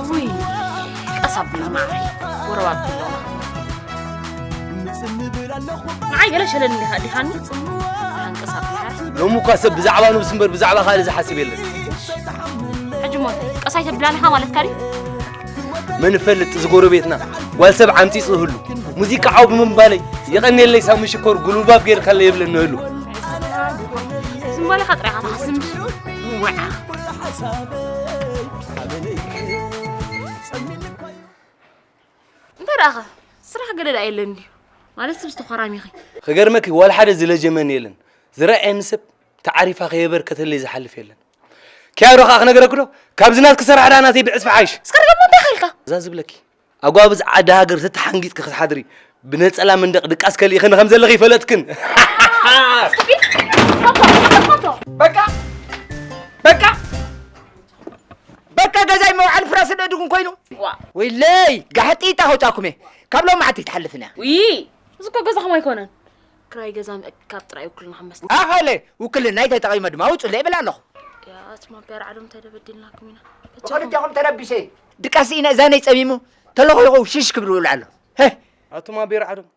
እውይ፣ ቀስ ኣብላ ማዓረይ፣ ጎረባብቲ ኣለዋ። ንዓይ ገለ ሸለል እንዲኻ፣ ዲኻኒ? ንዓን ቀስ ኣብላ። ሎሚ እኳ ሰብ ብዛዕባ ነብሱ እምበር ብዛዕባ ካልእ ዝሓስብ የለን። ሕጂ እሞ ቀስ ኣይተብላን ኢኻ ማለትካ ድዩ? መን ይፈልጥ፣ እዚ ጎረቤትና ጓል ሰብ ዓምፂ ዝህሉ ሙዚቃ ዓው ብምንባለይ፣ የቐንየለይ ሳሚ ሽኮር ጉልባብ ጌርካለይ የብለኒ ህሉ። ዝም በልኻ ጥራይ ኢኻ ትሓስብ። ወዓ። እንታይ ደኣኸ? ስራሕ ገለ ደኣ የለን ድዩ? ማለት፣ ስብ ዝተኾራሚኺ። ክገርመኪ፣ ዋላ ሓደ ዝለጀመኒ የለን። ዝረኣየኒ ሰብ ተዓሪፋ ከየበርከተለይ ዝሓልፍ የለን። ኪያዶ ኸኣ ክነግረኪ ዶ? ካብዚ ናትኪ ስራሕ ደኣ ናተይ ብዕጽፊ ሓይሽ። እስከ ርገሞ፣ እንታይ ኸልካ? እዛ ዝብለኪ፣ ኣጓብዝ ዓዲ ሃገር ተተሓንጊጥኪ ክትሓድሪ፣ ብነጸላ መንደቕ ድቃስ ከሊእኽኒ ከም ዘለኺ ይፈለጥክን። እስኪ፣ ፎቶ፣ ፎቶ። በቃ፣ በቃ፣ በቃ፣ ገዛይ መውዓሊ ፍራስ ደድጉን ኮይኑ። ዋ። ወይለይ፣ ጋሕጢ ኢጣ ከውጻኩም እየ። ካብ ሎም መዓልቲ ትሓልፍና። ውይ፣ እዚ እኮ ገዛኹም ኣይኮነን። ክራይ ገዛ ምእካብ ጥራይ ውክልና ክመስል። ኣኸለ፣ ውክልና ተጠቒመ ድማ ውጹለይ እብል ኣለኹ። ያ፣ ኣቱም ኣቢ ኣርዓዶም እንታይ ደበዲልናኩም ኢና? በጃኹም። ብኽልቴኹም ተረቢሸ፣ ድቃስ ኢነ እዛነይ ጸሚሙ፣ ተለኹ ይኸው ሽሽ ክብል ውዕል ኣሎ። ሄ! ኣቱም ኣቢ ኣርዓዶም፣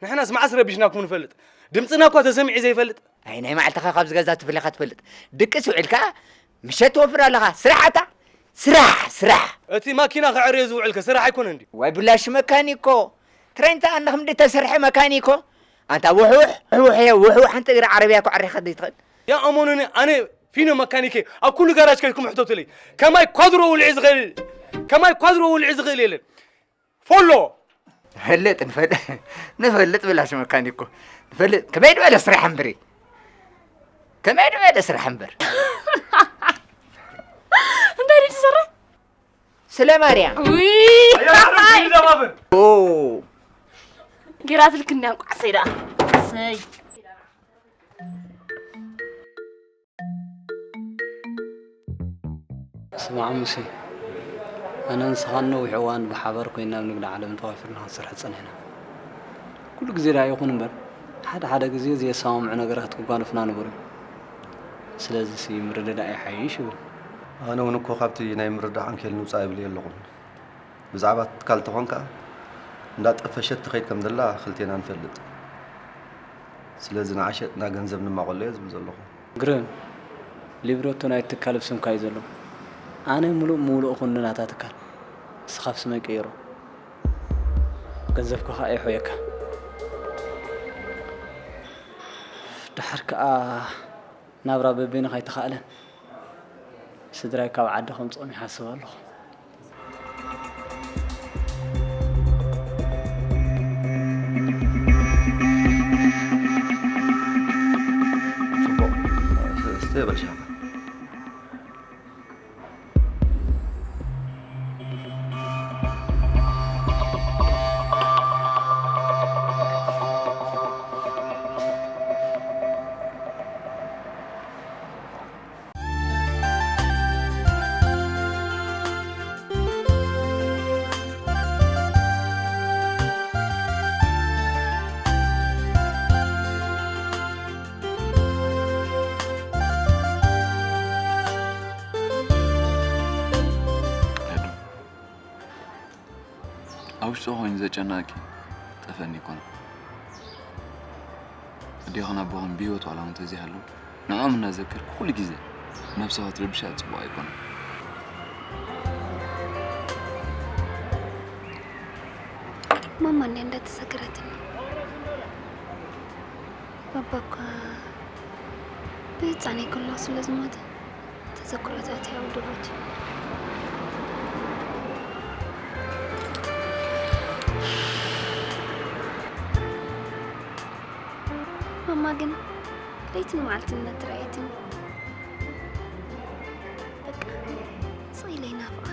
ንሕናስ መዓስ ረቢሽናኩም ንፈልጥ? ድምጽና እኳ ተሰሚዑ ዘይፈልጥ። ኣይ፣ ናይ መዓልትኻ ካብዚ ገዛ ትፍለኻ ትፈልጥ። ድቅስ ውዒልካ፣ ምሸት ትወፍር ኣለኻ። ስራሕ ኣታ፣ ስራሕ፣ ስራሕ። እቲ ማኪና ከዕርዮ ዝውዕልከ ስራሕ ኣይኮነን ድዩ? ዋይ ብላሽ መካኒኮ። ትሬንታ ኣንዳ ክንዲ ተሰርሐ መካኒኮ። ኣንታ ውሕውሕ፣ ውሕውሕ እየ፣ ውሕውሕ ሓንቲ እግሪ ዓረብያ እኮ ዓሪኻ ዘይትኽእል። ያ እመኑኒ፣ ኣነ ፊኖ መካኒኬ ኣብ ኩሉ ጋራጅ ከይድኩም ሕተቱለይ። ከማይ ኳድሮ ውልዒ ዝኽእል፣ ከማይ ኳድሮ ውልዒ ዝኽእል የለን። ፎሎ። ንፈልጥ፣ ንፈልጥ፣ ንፈልጥ ብላሽ መካኒኮ። ንፈልጥ፣ ከመይ ድበለ ስራሕ እምበሪ። ከመይ ድበለ ስራሕ እምበር። እንታይ ድዩ ትሰርሕ? ስለ ማርያም። ውይ! ኣያ፣ ኣረ፣ ኪሊ ደባብር። ኦ። ጌራትልክኒ እንቋዕ ሰይ ደኣ። ሰይ። ስማዕ ሙሴ፣ ኣነ ንስኻን ነዊሕ እዋን ብሓባር ኮይንና ኣብ ንግዲ ዓለም ተዋፊርና ክንሰርሕ ጸኒሕና። ኩሉ ግዜ ደኣ ይኹን እምበር፣ ሓደ ሓደ ግዜ ዘየሰማምዑ ነገራት ክጓነፉና ነበሩ። ስለዚሲ ምርድዳእ ይሓይሽ ይብል። ኣነ እውን እኮ ካብቲ ናይ ምርዳእ ዓንኬል ንውጻእ ይብል የለኹን። ብዛዕባ እቲ ትካል ተኾንካ፣ እንዳ ጠፈሸት ትኸይድ ከም ዘላ ክልቴና ንፈልጥ። ስለዚ ንዓ ሸጥና ገንዘብ ንማቐሎ እየ ዝብል ዘለኹ። ግርም፣ ሊብረቶ ናይቲ ትካል ብስምካ እዩ ዘሎ። ኣነ ምሉእ ምውሉእ ኩኒ ናታ ትካል። ንስኻ ብስመይ ቀይሮ። ገንዘብካ ኸኣ ይሕውየካ። ደሓር ከኣ ናብራ በበይኑ ከይተኻእለን፣ ስድራይ ካብ ዓዲ ከምጽኦም ይሓስብ ኣለኹ። ጽቡቕ። እስተ በል ሻኻ። ኣብ ውሽጢ ኮይኑ ዘጨንቐኪ ጠፍኣኒ ኣይኮነን። ኣዴኽን ኣቦኽን ብህይወት ዋላ እውን እንተዘይሃለዉ፣ ንዕኦም እናዘከርኪ ኩሉ ግዜ ነብስኻ ክትርብሻ ጽቡቕ ኣይኮነን። ማማ እንድያ እንዳተዘከረትኒ። ባባ እኳ ብህጻነይ ከለኹ ስለ ዝሞተ፣ ተዘክሮታት ያው ድሮት። ማማ ግን ለይትን መዓልትን እናተራእየትኒ። በቃ፣ ስቕ ኢለ ይናፍቓ።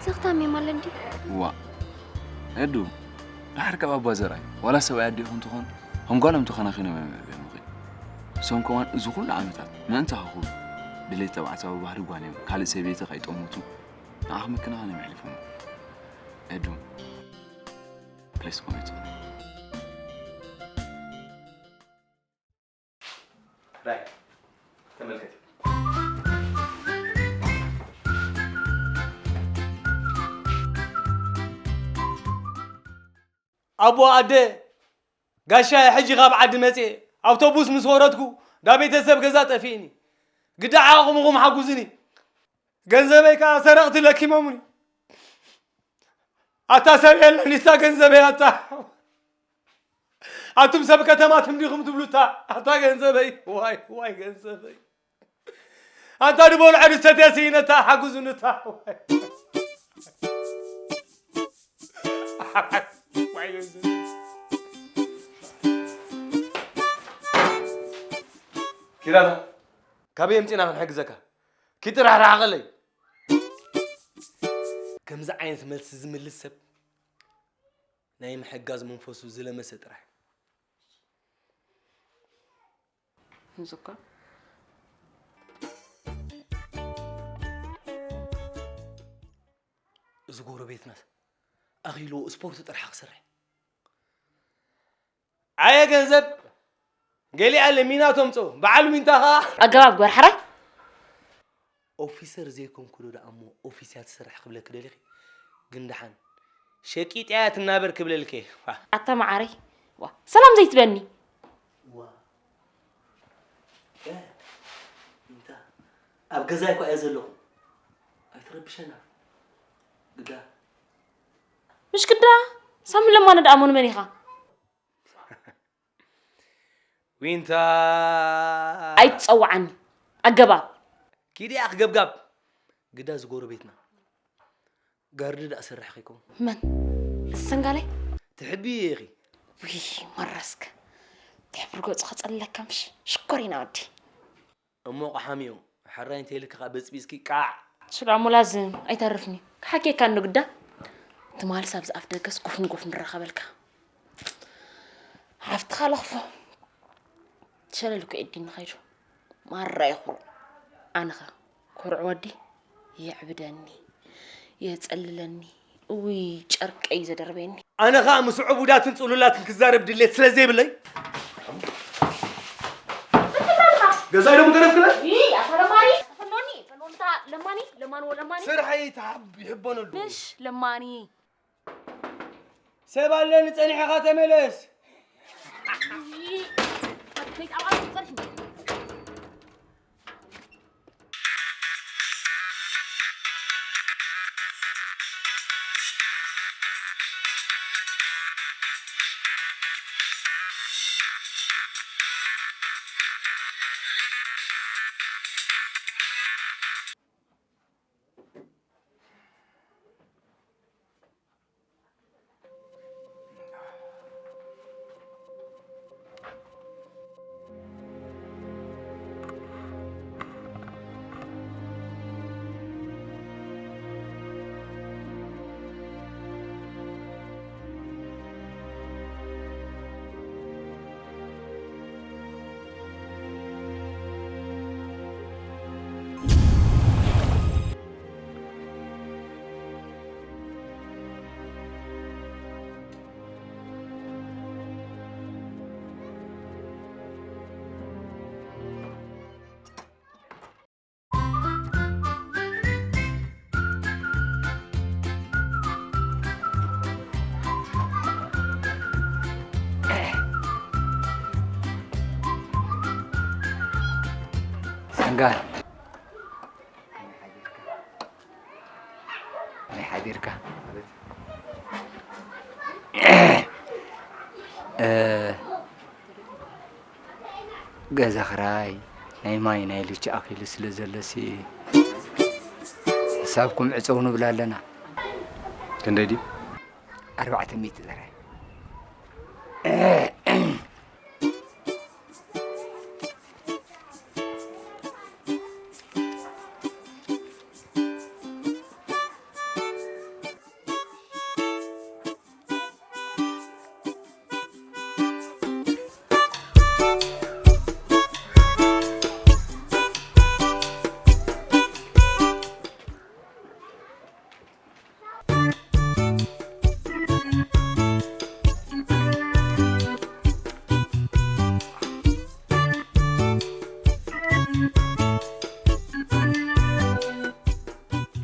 ዘኽታም እዮም ኣለንዲ። እዋ፣ ኤዱ፣ ድሓር ካብ ኣባ ዘርኣይ፣ ዋላ ሰብኣይ ኣዴኹም ትኾኑ፣ ከም ጓሎም ተኸናኺኖም እዮም የዕብዮምኺ። እሶም ከማን እዚ ኩሉ ዓመታት፣ ምእንታኺ ክብሉ፣ ድሌት ተባዕታዊ ባህሪ ጓንዮም፣ ካልእ ሰበይቲ ከይጠምቱ፣ ንዓኺ ምክንኻን እዮም ኣሕሊፎም። ኤዱ። ፕሊስ፣ ኮሜንት። ራይ፣ ተመልከት። ኣቦ ኣደ፣ ጋሻ፣ ሕጂ ካብ ዓዲ መጽየ፣ ኣውቶቡስ ምስ ወረድኩ፣ ዳ ቤተሰብ ገዛ ጠፊእኒ። ግዳ ዓቕምኹም ሓጉዝኒ። ገንዘበይ ከኣ ሰረቕቲ ለኪሞምኒ። ኣታ ሰብ የለን፣ እታ ገንዘበይ ኣታ። ኣቱም ሰብ ከተማ ትም ዲኹም ትብሉ እታ፣ ኣታ ገንዘበይ፣ ዋይ፣ ዋይ ገንዘበይ። ኣንታ ንበልዖ ንሰትየ ስኢነ እታ፣ ሓግዙኒ እታ፣ ዋይ። ዋይ ገንዘበይ። ኪራና፣ ካበይ ኣምጺእና ክንሕግዘካ? ኪድ ጥራሕ ርሓቐለይ። ከምዚ ዓይነት መልሲ ዝምልስ ሰብ ናይ ምሕጋዝ መንፈሱ ዝለመሰ ጥራሕ። እዚ እኮ እዚ ጎረቤትናስ ኣኺልዎ ስፖርት ጥራሕ ክሰርሕ። ኣየ ገንዘብ፣ ገሊኣ ለሚና ተምጾ፣ በዓል ዊንታ ኸኣ ኣገባብ ግበር፣ ሓራይ። ኦፊሰር ዘይኮንኩ ዶ ደኣ እሞ ኦፊስ እያ ትሰርሕ ክብለኪ ደሊኺ? ግን ደሓን ሸቂጥ እያ ትናበር ክብለልኪ። ዋ። ኣታ መዓረይ፣ ዋ፣ ሰላም ዘይትበኒ። ዋ። እ፣ ዊንታ፣ ኣብ ገዛይ እኳ እየ ዘለኹ። ኣይትረብሸና። ግዳ። ምሽ ግዳ፣ ሳሚ ለማነ ደኣ መኑ መን ኢኻ? ዊንታ። ኣይትጸውዓኒ። ኣገባብ። ኪዲ ኣኽ ገብጋብ። ግዳ ዝጎረቤትና። ጋርዲ ደኣ ሰርሕ ኸይኮን። መን? እሰንጋለይ? ትሕቢ ኢኺ። ውይ፣ መራስከ። ትሕብሪ ገጹ ከጸልለካ ምሽ? ሽኮር ኢና ወዲ። እሞ ቆሓሚዮ፣ ሕራይ እንተይልካ ኸኣ በጽቢጽኪ ቃዕ። ሱላ ሙላዝም ኣይተርፍኒ። ክሓኬካ እንዶ ግዳ። ትማልስ ኣብዚ ኣፍ ደገስ ጎፍን ጎፍን ንራኸበልካ። ሓፍትኻ ለኽፎ። ሸለል እኮ ኤዲኒ ኸይዱ። ማራ ይኹሩ። ኣነኸ ኩሩዕ ወዲ የዕብደኒ፣ የጸልለኒ፣ እውይ ጨርቀይ ዘደርበየኒ። ኣነ ኸኣ ምስ ዕቡዳትን ጽሉላትን ክዛረብ ድሌት ስለ ዘይብለይ፣ ገዛይ ደሞ ገረፍክለ? ይይ፣ ኣታ ለማኒ፣ ፈኖኒ፣ ፈኖንታ ለማኒ፣ ለማንዎ ለማኒ። ስርሐይ ተሃብ ይሕበነሉ። ምሽ ለማኒ። ሰብ ኣለኒ፣ ጸኒሕኻ ተመለስ። ይይ፣ ከይጣባሉ ጸርሒ። ሰንጋል። ከመይ ሓዲርካ? እ፣ ገዛ ክራይ፣ ናይ ማይ፣ ናይ ልቺ ኣኺሉ ስለ ዘሎሲ፣ ሕሳብኩም ዕጸው ንብል ኣለና። ክንደይ ድዩ? ኣርባዕተ ሚእቲ ጥራይ።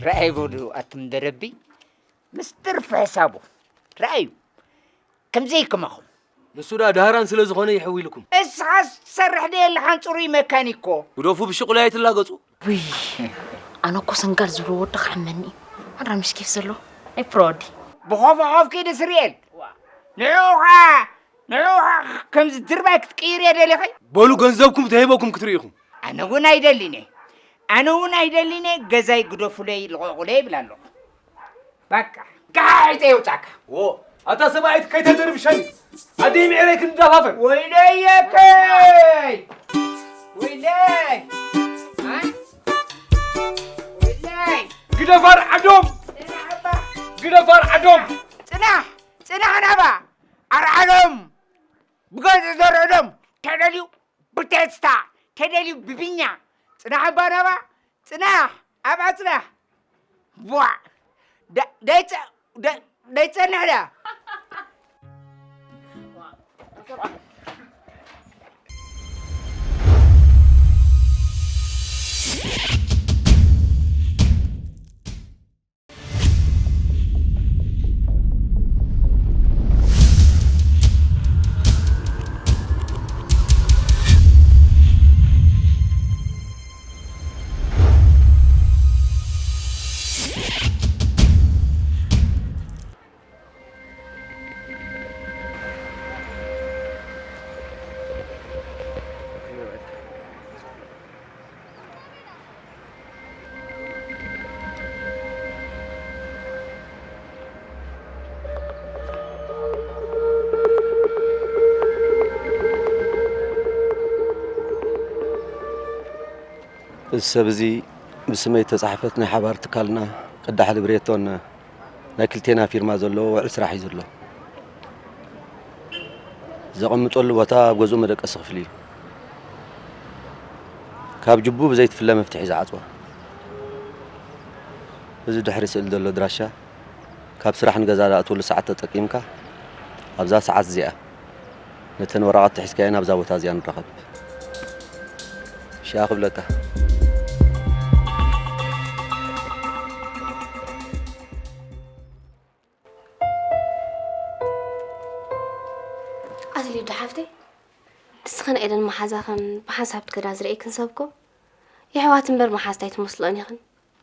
ረኣይ በሉ ኣቱም ደረቢ፣ ምስ ትርፊ ሕሳቡ ረኣዩ። ከምዘይከማኹም። ንሱ ደኣ ደሃራን ስለ ዝኾነ ይሕው ኢልኩም። እስኻስ ትሰርሕ ደየለኻን ጽሩይ መካኒክ እኮ። ግደፉ ብሽቑላ ኣይትላገጹ። ውይ፣ ኣነ እኮ ሰንጋል ዝብሎ ወዲ ክሕመኒ እዩ። ኣራ ምሽ ኬፍ ዘሎ ናይ ፕሮዲ። ብኾፍ ኾፍ ኪድ እስርኤል። ንዑኻ፣ ንዑኻ ከምዚ ድርባይ ክትቅይር እየ ደሊኺ? በሉ ገንዘብኩም ተሂበኩም ክትርኢ ኢኹም። ኣነ እውን ኣይደሊን እየ። ኣነ እውን ኣይደሊን እየ። ገዛይ ግደፉለይ፣ ልቐቑለይ ይብል ኣለኹ። በቃ፣ ጋሒጠ የውጻካ። ዎ፣ ኣታ ሰብኣይት ከይተደርብሸኒ። ኣደይ ምዕረይ ክንዳፋፈር። ወይለየከይ! ወይለይ! አ? ወይለይ! ግደፋር ዓዶም! ጽናሕ እባ! ግደፋር ዓዶም! ጽናሕ! ጽናሕ ናባ! ኣርዓዶም! ብገጽ ዘርዕዶም! ተደልዩ ብቴስታ! ተደልዩ ብቢኛ! ጽናሕ እባ ናባ! ጽናሕ! ኣብኣ ጽናሕ! ቧዕ! ደ-፣ ደይጸ-፣ ደ-፣ ደይጸንሕ ድያ? እዚ ሰብ እዚ ብስመይ እተጻሕፈት ናይ ሓባር ትካልና ቅዳሕ ልብሬቶን ናይ ክልቴና ፊርማ ዘለዎ ውዕል ስራሕ እዩ ዘሎ። ዘቐምጠሉ ቦታ ኣብ ገዝኡ መደቀሲ ክፍሊ እዩ። ካብ ጅቡ ብዘይትፍለ መፍትሒ ዝዓጽዋ። እዚ ድሕሪ ስእሊ ዘሎ ድራሻ ካብ ስራሕ ንገዛ ዝኣትወሉ ሰዓት ተጠቂምካ ኣብዛ ሰዓት እዚኣ ነተን ወረቐት ትሒዝካየን ኣብዛ ቦታ እዚኣ ንራኸብ። ሽኣ ክብለካ። ኣቲ ሊዱ ሓፍተይ፣ እስኽን ኤደን መሓዛኽን ብሓንሳብ ትከዳ ዝርእየክን ሰብ እኮ የሕዋት እምበር መሓዝት ኣይትመስልኦን ኢኽን።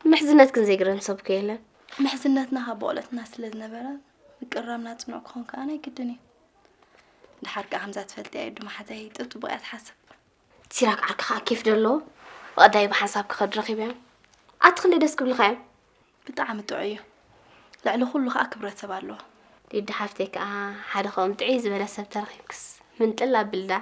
ምሕዝነትክን ዘይግረም ሰብ እኮ የለን። ምሕዝነትና ካብ በቑለትና ስለ ዝነበረ ምቅርራብና ጽኑዕ ክኾን ከኣ ናይ ግድን እዩ። ደሓር ከኣ ከምዛ ትፈልጥያ ኤዱ መሓዛይ ጥብጥቡቕ እያ ትሓስብ። ሲራክ ዓርኪ ከኣ ኬፍ ዶ ኣለዎ? ብቐዳይ ብሓንሳብ ክኸዱ ረኺበዮም። ኣቲ ክንደይ ደስ ክብልኻ እዮም። ብጣዕሚ ጥዑይ እዩ። ልዕሊ ኩሉ ከኣ ክብረት ሰብ ኣለዎ። ሊዱ ሓፍተይ ከኣ ሓደ ከምኦም ጥዑይ ዝበለ ሰብ ተረኺብክስ ምንጥል ኣብልዳ።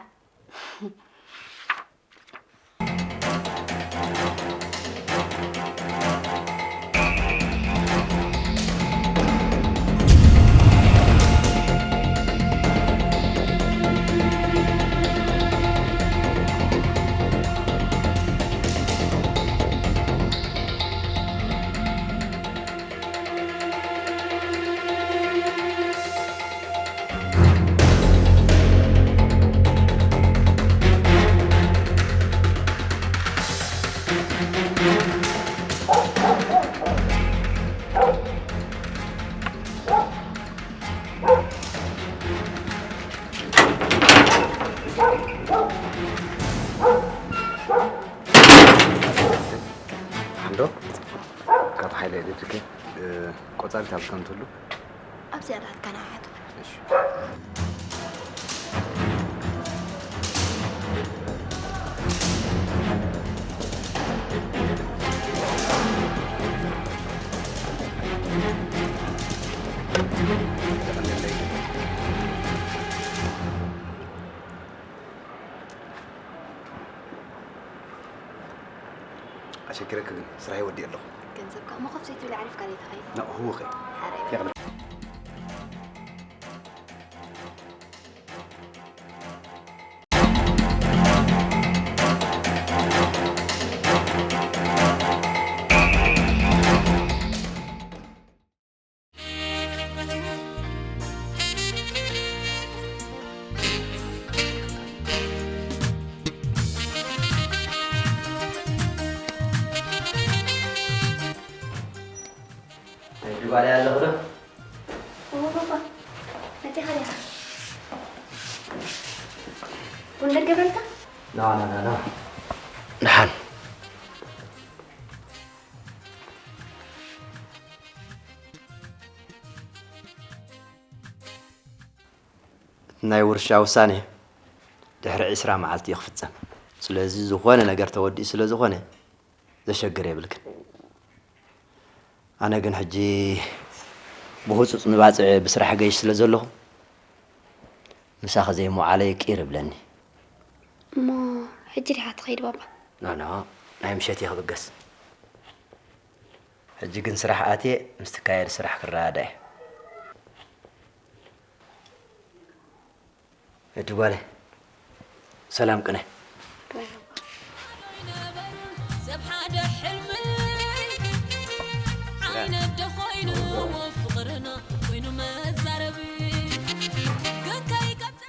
ሓምዶ፣ ካብ ሓይሊ ኤሌክትሪክ፣ እ፣ ቆጻሪት ኣብ ከም ትህሉ። ኣብዚኣ ናትካ ንዓቱ። እሺ። ኣሸኪረኪ ግን ስራሐይ ወዲኤ ኣለኹ። ገንዘብካ እሞ ኮፍ ዘይትብል ኣዕሪፍካ ዘይትኸይድ። ናብኡ ህውኸይ። ሓራይ በል። ባልያ ኣለኹ ዶ? ኦ፣ ባባ፣ መጺኻ ዲኻ? ቡን ደገበልካ? ና፣ ና፣ ና፣ ና። ደሓን። እቲ ናይ ውርሻ ውሳኔ ድሕሪ ዕስራ መዓልቲ እዩ ክፍጸም። ስለዚ ዝኾነ ነገር ተወዲኡ ስለ ዝኾነ ዘሸግር የብልክን። ኣነ ግን ሕጂ ብህጹጽ ንባጽዕ ብስራሕ ገይሽ ስለ ዘለኹ ምሳኺ ዘይምውዓለይ ቂር ይብለኒ። እሞ ሕጂ ዲኻ ትኸይድ ባባ? ኖ፣ ኖ፣ ናይ ምሸት እየ ክብገስ። ሕጂ ግን ስራሕ ኣትየ ምስ ትካየድ ስራሕ ክረዳዳእ እየ። እዲ ጓለይ፣ ሰላም ቅነ። ሰብ ሓደ ሕልሚ ዓይነት ዶ ኮይኑ ፍቕርና ኮይኑ መዛረቢ ግን ከይቀብጸካ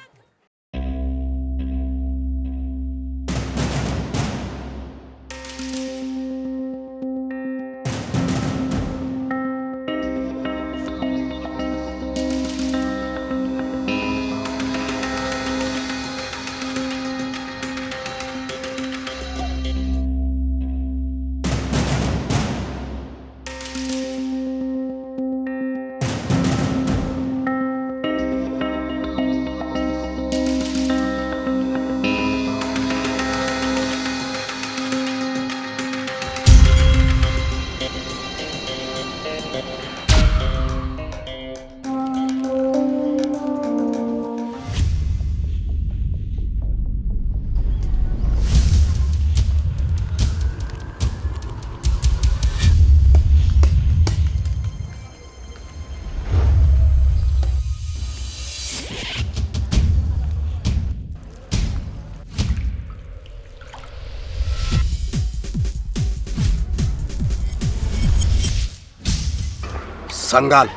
ሰንጋል፣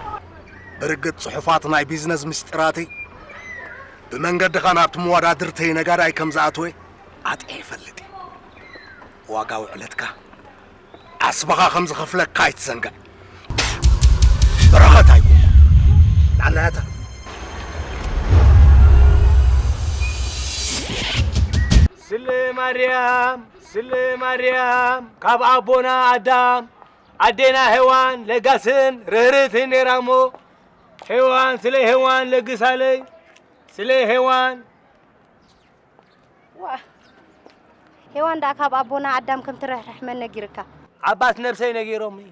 ብርግጽ ጽሑፋት ናይ ቢዝነስ ምስጢራተይ ብመንገድኻ ናብቲ መወዳድርተይ ነጋዳይ ከም ዝኣተወ ኣጥዒ ይፈልጥ እየ። ዋጋ ውዕለትካ ዓስብኻ ከም ዝኸፍለካ ኣይትዘንግዕ። በረኸት ኣይኮንኩ። ንዓናያታ። ስለ ማርያም፣ ስለ ማርያም፣ ካብ ኣቦና ኣዳም ኣዴና ሄዋን ለጋስን ርህርህትን ነይራ እሞ፣ ሄዋን፣ ስለ ሄዋን ለግሳለይ፣ ስለ ሄዋን። ዋ፣ ሄዋን ደኣ ካብ ኣቦና ኣዳም ከም ትርሕርሕ መን ነጊርካ? ዓባት ነብሰይ ነጊሮምኒ።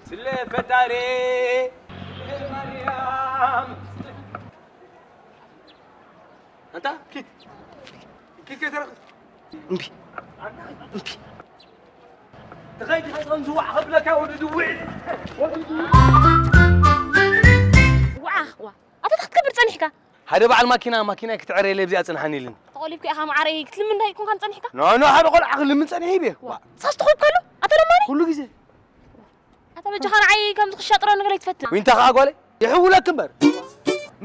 ስለ ፈጣሪ፣ ስለ ማርያም። ኣንታ ኪድ፣ ኪድ ከይተረኽስ። እምቢ። እምቢ። ትኸይድ ትኸይድ ከም ዝዋዕ ከብለካ ወዲ ድውዕ። ወዲ ድውዕ። ዋዓ፣ ዋ። ኣታ እንታይ ክትገብር ጸኒሕካ? ሓደ በዓል ማኪና፣ ማኪናይ ክትዕረየለይ ኣብዚኣ ጽንሓኒ ኢሉኒ። ተቖሊፍካ ኢኻ መዓረይ ክትልምን እንታይ ኮንካ ጸኒሕካ? ኖ፣ ኖ፣ ሓደ ቆልዓ ክልምን ጸኒሐ ይቤ። ዋ። ዋ። ሳስ ትኾንካሉ? ኣታ ለማኒ? ኩሉ ግዜ። ኣታ በጃኻ ንዓይ ከምዚ ክሻጥረኒ ገለ ይትፈትን። ዊንታ ኸዓ ጓለይ፣ ይሕውለክ እምበር።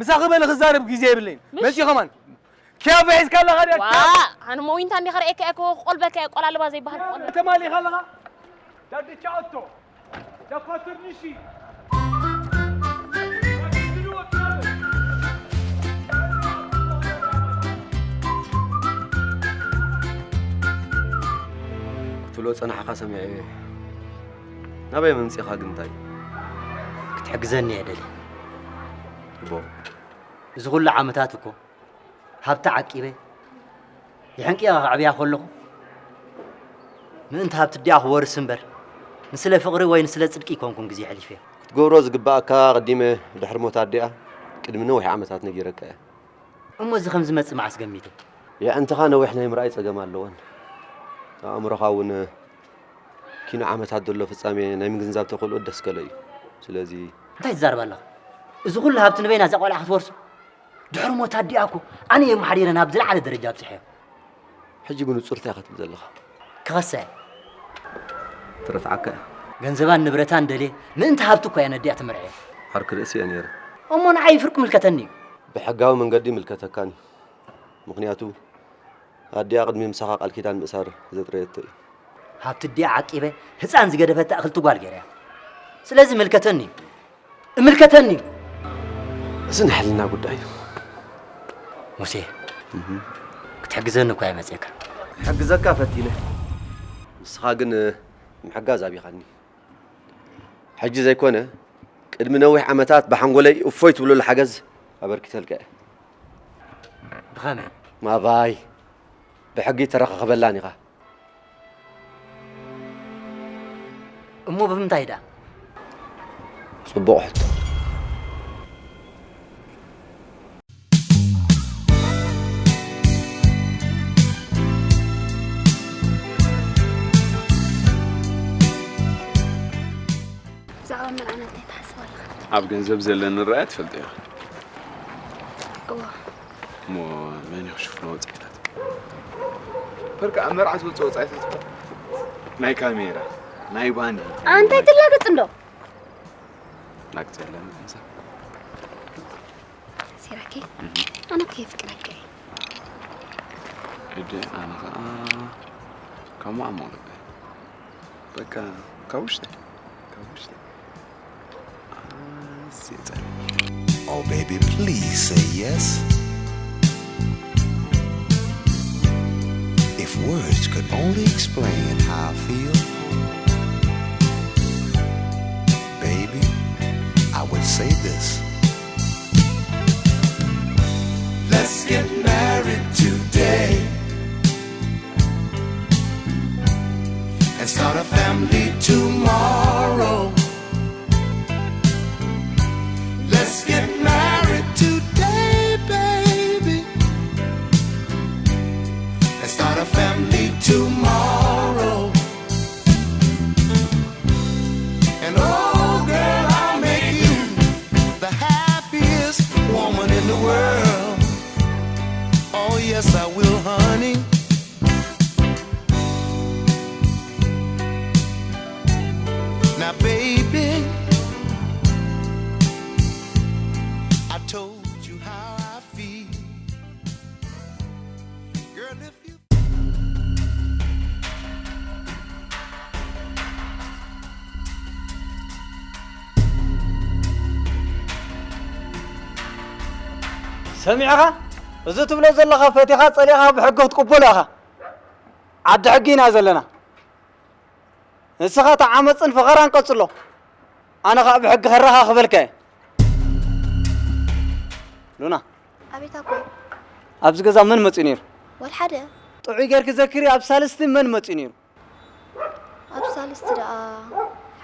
ምሳኺ በሊ ክዛረብ ግዜ የብለይን። ምሽ? መጺእ ከማን። ኪያፍ ሒዝካ ኣለኻ ድያ? ዋ፣ ኪያፍ? ኣነ እሞ ዊንታ እንዲኻ ርእየካ እኮ ክቆልበካ እየ፣ ቆላልባ ዘይበሃል ክቆልበካ። ተማሊኻ ኣለኻ? ዳግቻ ኦቶ። ዳኳ ትንሺ። ክትብሎ ጸናሕኻ ሰሚዐ እየ። ናበይ መምጺእኻ ግን እንታይ? ክትሕግዘኒ እየ ደልየ። እቦ። እዚ ኩሉ ዓመታት እኮ ሃብቲ ዓቂበ የሕንቅየ ከዕብያ ከለኹ፣ ምእንቲ ሃብቲ ኣዲኣ ክወርስ እምበር፣ ንስለ ፍቕሪ ወይ ንስለ ጽድቂ ኣይኮንኩን ግዜ ኣሕሊፈዮ። ክትገብሮ ዝግብኣካ ኣቐዲመ ድሕሪ ሞት ኣዲኣ ቅድሚ ነዊሕ ዓመታት ነጊረካ እየ። እሞ እዚ ከም ዝመጽእ መዓስ ገሚቱ? የዕንትኻ ነዊሕ ናይ ምርኣይ ጸገም ኣለወን። ኣእምሮኻ እውን ኪኖ ዓመታት ዘሎ ፍጻሜ ናይ ምግንዛብ ተኽእሎኡ ደስከለ እዩ። ስለዚ እንታይ ትዛረብ ኣለኻ? እዚ ኩሉ ሃብቲ ንበይና እዛ ቆልዓ ክትወርሶ? ድሕሪ ሞት ኣዲኣ እኮ ኣነ እየ ኣመሓዲረ ናብ ዝለዓለ ደረጃ ኣብጺሐዮ። ሕጂ ብንጹር እንታይ ኢኻ ትብል ዘለኻ? ክኸሳ እየ። ትረትዓካ እያ። ገንዘባን ንብረታን ደልየ ምእንቲ ሃብቲ እኮ እያ ነዲኣ ተመርዕዮ። ዓርኪ ርእሲ እየ ነይረ። እሞ ንዓይ ፍርቂ ምልከተኒ እዩ። ብሕጋዊ መንገዲ ይምልከተካን እዩ። ምኽንያቱ ኣዲኣ ቅድሚ ምሳኻ ቃል ኪዳን ምእሳር ዘጥረየቶ እዩ። ሃብቲ ኣዲኣ ዓቂበ ህፃን ዝገደፈት ትኣኽልቲ ጓል ገይረያ። ስለዚ ምልከተኒ እዩ። እምልከተኒ እዩ። እዚ ናይ ሕልና ጉዳይ እዩ። ሙሴ፣ ክትሕግዘኒ እኳ እየ መፂእካ። ሕግዘካ ፈቲነ። ንስኻ ግን ምሕጋዝ ኣቢኻኒ። ሕጂ ዘይኮነ ቅድሚ ነዊሕ ዓመታት ብሓንጎለይ እፎይ ትብለሉ ሓገዝ ኣበርኪተልካ እየ። ብኸመይ? ማባይ ብሕጊ ተረኻኸበላን ኢኻ። እሞ ብምንታይ ደኣ? ጽቡቕ ሕቶ። ብዛዕባ መርዓና እንታይ ትሓስብ ኣለኻ? ኣብ ገንዘብ ዘለኒ ራእያ ትፈልጦ ኢኻ። እዋ እሞ መን እዩ ክሽፍኖ ወጻኢታት? በርካ ኣብ መርዓ ዝወጽኦ ወጻኢታት እኮ ናይ ካሜራ፣ ናይ ባኒ። ኣንታይ ትላገጽ እንዶ? ላግጽ የለን ገንዘብ። ሲራኬ ኣነ እኮ የፍቅረካ እየ። እደ ኣነ ኸኣ ካብ ማዕሙቕ ልበይ በቃ ካብ ውሽጠይ ካብ ውሽጠይ ኣዝየ ጸሊእ Oh, baby, please say yes. If words could only explain how I feel, baby, I would say this. Let's get married today and start a family tomorrow. Let's get married today, baby, and start a family tomorrow. And oh, girl, I'll make you the happiest woman in the world. Oh, yes, I will, honey. Now, baby, I told you how I feel. Girl, if you ሰሚዕኻ? እዚ ትብሎ ዘለኻ ፈቲኻ ጸሊእኻ ብሕጊ ክትቅበሎ ኢኻ። ዓዲ ሕጊ ኢና ዘለና። ንስኻ እቲ ዓመፅን ፈኸራን ቀፅሎ። ኣነ ኸዓ ብሕጊ ከረኻኽበልካ እየ። ሉና፣ ኣቤት ኣቦይ። ኣብዚ ገዛ መን መፅዩ ነይሩ? ወልሓደ። ጥዑይ ጌርኪ ዘክሪ፣ ኣብ ሳልስቲ መን መፅዩ ነይሩ? ኣብ ሳልስቲ ደኣ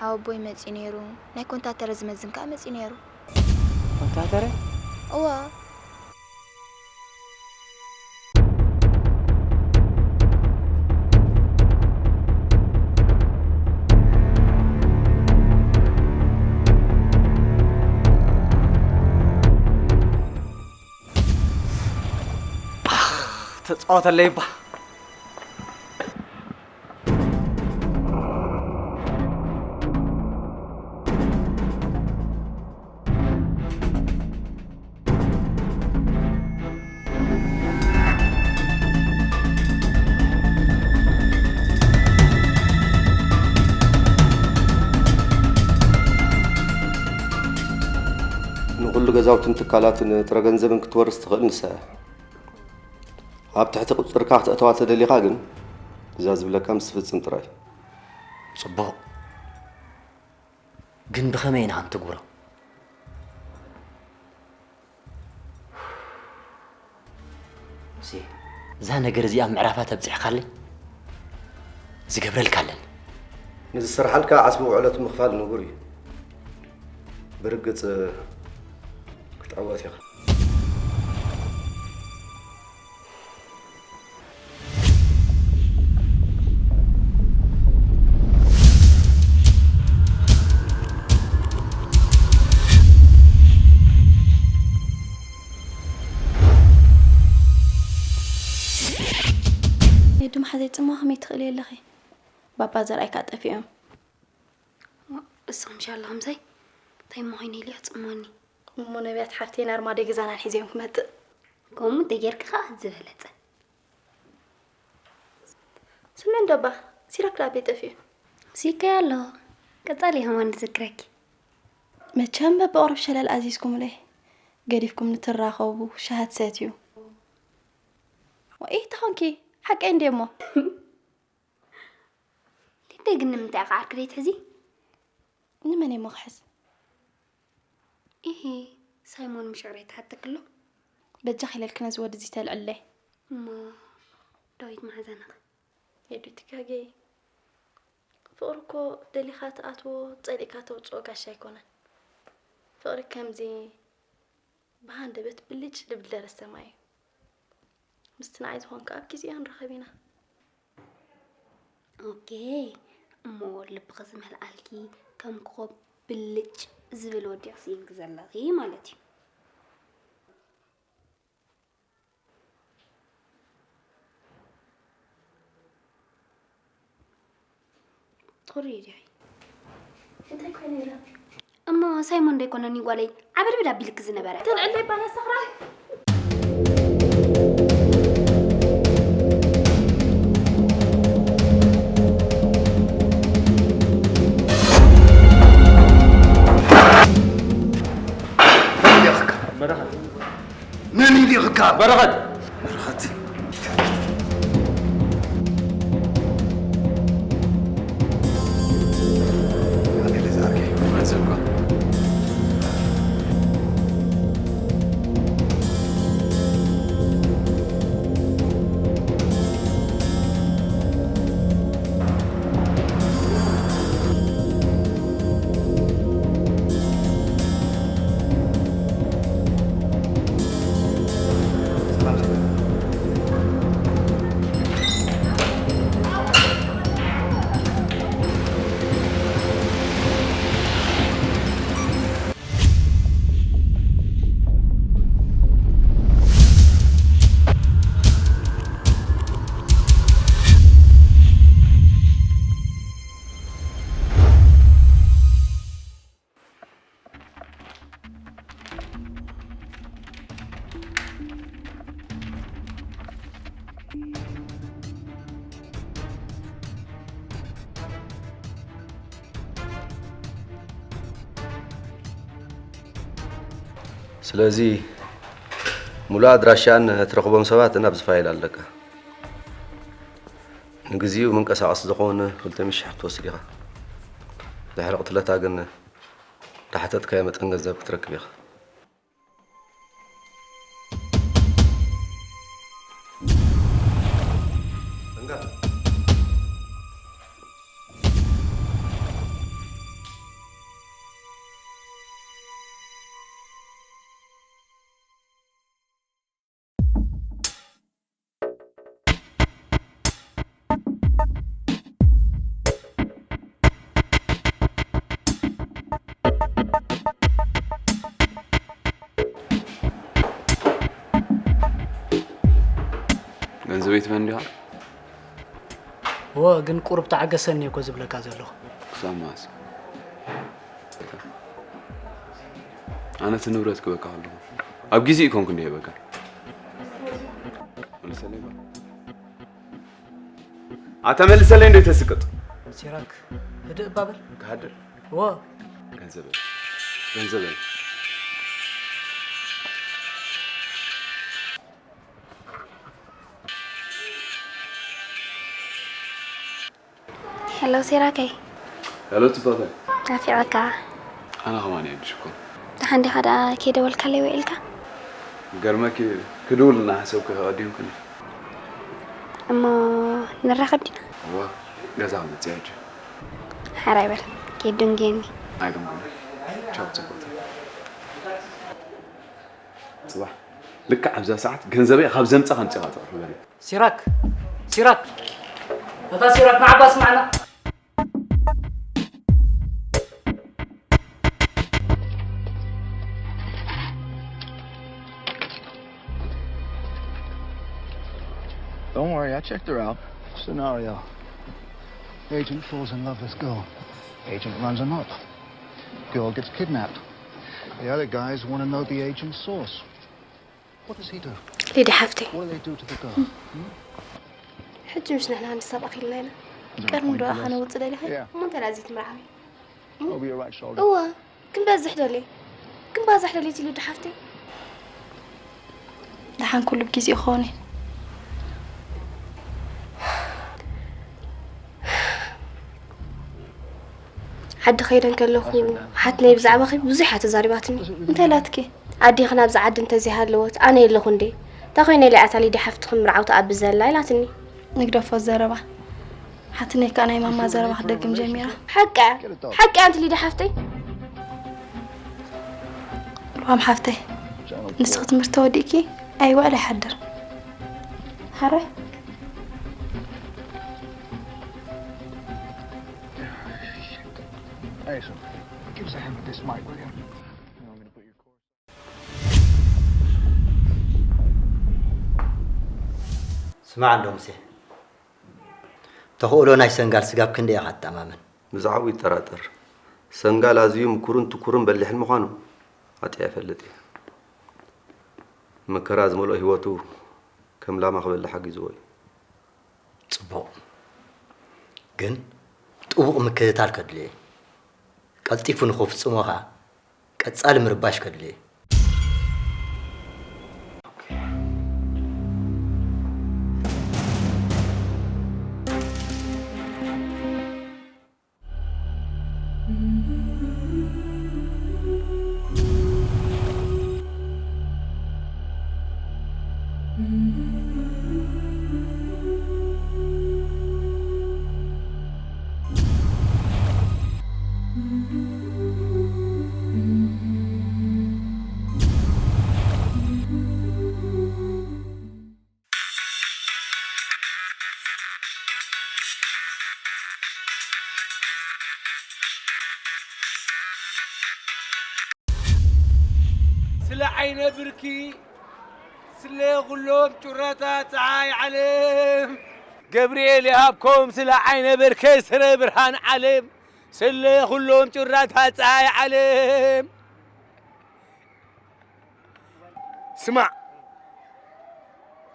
ሓወቦይ መፅዩ ነይሩ። ናይ ኮንታተረ ዝመዝን ከኣ መፅዩ ነይሩ። ኮንታተረ? እዋ። ተፃወተለይ እባ። ንኹሉ ገዛውትን ትካላትን ጥረ ገንዘብን ክትወርስ ትኽእል ንሳ እያ። ኣብ ትሕቲ ቁፅፅርካ ክተእተዋ ተደሊኻ ግን እዛ ዝብለካ ምስ ትፍፅም ጥራይ። ጽቡቕ። ግን ብኸመይ ኢና ክንትግብሮ? ሙሴ፣ እዛ ነገር እዚኣ ምዕራፋ ተብጺሕካለይ ዝገብረልካ ኣለኒ። ንዝሰርሓልካ ዓስቢ ውዕለቱ ምኽፋል ንቡር እዩ። ብርግጽ ክትዕወት ኢኻ። የዱ መሓዘይ ጽምዋ ከመይ ትኽእሊ ኣለኺ? ባባ ዘርኣይ ከኣ ጠፊኦም። እስኺ ምሻ ኣላ ከምዛይ እንታይ እሞ ኮይነ ኢልያ ጽምወኒ። እሞ ነቢያት ሓፍተይ ናርማደይ ገዛና ሒዘዮም ክመጽእ። ከምኡ እንተጌርኪ ከኣ ዝበለጸ። ስመን ዶባ፣ እዚ ሲራክ ደኣ ኣበይ ጠፊኡ? ሲከ ኣሎ። ቀጻሊ የማን ዝዝክረኪ። መቸም በብቕሩብ ሸለል ኣዚዝኩምለይ። ገዲፍኩም ንትራኸቡ፣ ሻሂ ትሰትዩ። ወኢ ተኾንኪ፣ ሓቀይ እንድየ እሞ። ሊደይ ግን ንምንታይ ኢኻ ዓርኪ ደይትሕዚ? ንመን እየ እሞ ክሕዝ? ኢሂ፣ ሳይሞን ምሽ ዕረ ይትሓተኪ ኣሎ። በጃኺ ኢለልኪ ነዚ ወዲ እዚ ተልዕለይ። እሞ ዳዊት መሓዛና ኸ? ሄዱ ይትጋገይ። ፍቕሪ እኮ ደሊኻ ትኣትዎ፣ ጸሊእካ ተውጽኦ ጋሻ ኣይኮነን። ፍቕሪ ከምዚ ብሃንደበት ብልጭ ልብል ደረሰማ እዩ። ምስቲ ንዓይ ዝኾንካ ኣብ ግዜኡ ክንራኸብ ኢና። ኦኬ፣ እሞ ልብኺ ዝመልኣልኪ ከም ኮኾብ ብልጭ ዝብል ወዲ ኢኺ ስኢንኪ ዘለኺ ማለት እዩ። ትኹሪ ዲኺ? እንታይ ኮይነ ኢለ? እሞ ሳይሞን ዶ ኣይኮነን ጓለይ ዓበድበድ ኣቢልኪ ዝነበረ? ተልዕለይ ባና ሰኽራን። መን ኢልካ? በረኸት። መን ኢልካ? በረኸት። በረኸት። ስለዚ፣ ሙሉእ ኣድራሻን እትረኽቦም ሰባትን ኣብዚ ፋይል ኣለካ። ንግዚኡ መንቀሳቐሲ ዝኾን ክልተ ሚእቲ ሽሕ ክትወስድ ኢኻ። ድሕሪ ቅትለታ ግን፣ ዝሓተትካዮ መጠን ገንዘብ ክትረክብ ኢኻ። ገንዘበይ ትመን ዲኻ? እወ፣ ግን ቁሩብ ተዓገሰኒ እኮ ዝብለካ ዘለኹ። ክሳብ መዓስ? ኣነ እቲ ንብረት ክበካ ከለኹ ኣብ ግዜ ይኮንኩ እንዲየ በቃ። መልሰለይ በል። ኣታ መልሰለይ እንዶ ተስቅጥ። ሲራክ፣ ህድእ እባ በል። ክሃድር። እወ። ገንዘበይ። ገንዘበይ። ሄሎ ሲራከይ። ሄሎ ጽብቕተይ። ናፊቐካ። ኣነ ከማን እየ ሽኮር። ደሓን ዲኻ ደኣ ከይደወልካለይ ውዒልካ? ገርመኪ ክድውል እናሓሰብኩ ከቐዲምኩኒ። እሞ ንራኸብ ዲና? እወ፣ ገዛ ክመጽእ ሕጂ። ሓራይ በል፣ ከይደንግየኒ። ኣይደንግየኒ። ቻው ጽብቕተይ። ጽባሕ ልክዕ ኣብዛ ሰዓት ገንዘበይ ካብ ዘምጻ ከምጽኻ ትቕርበኒ። ሲራክ! ሲራክ! እታ ሲራክ ንዓባ ስማዕና! Don't worry, I checked her out. Scenario. Agent falls in love with girl. Agent runs him up. Girl gets kidnapped. The other guys want to know the agent's source. What does he do? ሊዲ ሓፍተይ። What do they do to the girl? Hmm? ሕጂ ምስ ንሕና ንሳብ ኣኺልና ኢና። ቀርኒ ዶ ኣኻ ነውጽእ ደሊኻ? እሞ እንታይ ዳኣ እዚ ትምርዓዊ? Over your right shoulder. እወ፣ ክንበዝሕ ደልየ። ክንባዛሕ ደልየ ኢሉ ድሓፍተይ። ደሓን ኩሉ ብግዜኡ ክኸውን እዩ። ዓዲ ከይደ እንከለኹ ሓትነይ ብዛዕባኺ ብዙሕ እያ ተዛሪባትኒ። እንታይ ኢላትኪ? ኣዴኺ ናብዛ ዓዲ እንተዘይሃለወት ኣነ የለኹ እንዴ? እንታይ ኮይነ ኢለ እያ እታ ሊድያ ሓፍትኺ ምርዓው ትኣቢ ዘላ ኢላትኒ። ንግደፎ ዘረባ። ሓትነይ ከኣ ናይ ማማ ዘረባ ክትደግም ጀሚራ። ሓቂ እያ ሓቂ እያ ኣንቲ ሊድያ ሓፍተይ። ልዋም ሓፍተይ ንስኺ ትምህርቲ ተወዲእኪ ኣይውዕል ኣይሓድር። ሓራይ Hey, so, give us a hand with this mic, will you? ስማዕ እንዶ ሙሴ፣ ተኽእሎ ናይ ሰንጋል ስጋብ ክንደይ ኢኻ ትተኣማመን? ብዛዕባኡ ይጠራጠር። ሰንጋል ኣዝዩ ምኩርን ትኩርን በሊሕን ምዃኑ ኣጥያ እፈልጥ እየ። መከራ ዝመልኦ ህይወቱ ከም ላማ ክበልዕ ሓጊዝዎ እዩ። ጽቡቕ። ግን ጥቡቕ ምክትታል ከድልዮ እዩ። ቀልጢፉ ንኽፍጽሞ ኸኣ ቀጻሊ ምርባሽ ከድልዮ እዩ። ስለ ዓይነ ብርኪ ስለ ኩሎም ጩራታት ፀሓይ ዓለም ገብርኤል ይሃብኮም ስለ ዓይነ ብርከይ ስረ ብርሃን ዓለም ስለ ኩሎም ጩራታት ፀሓይ ዓለም ስማዕ፣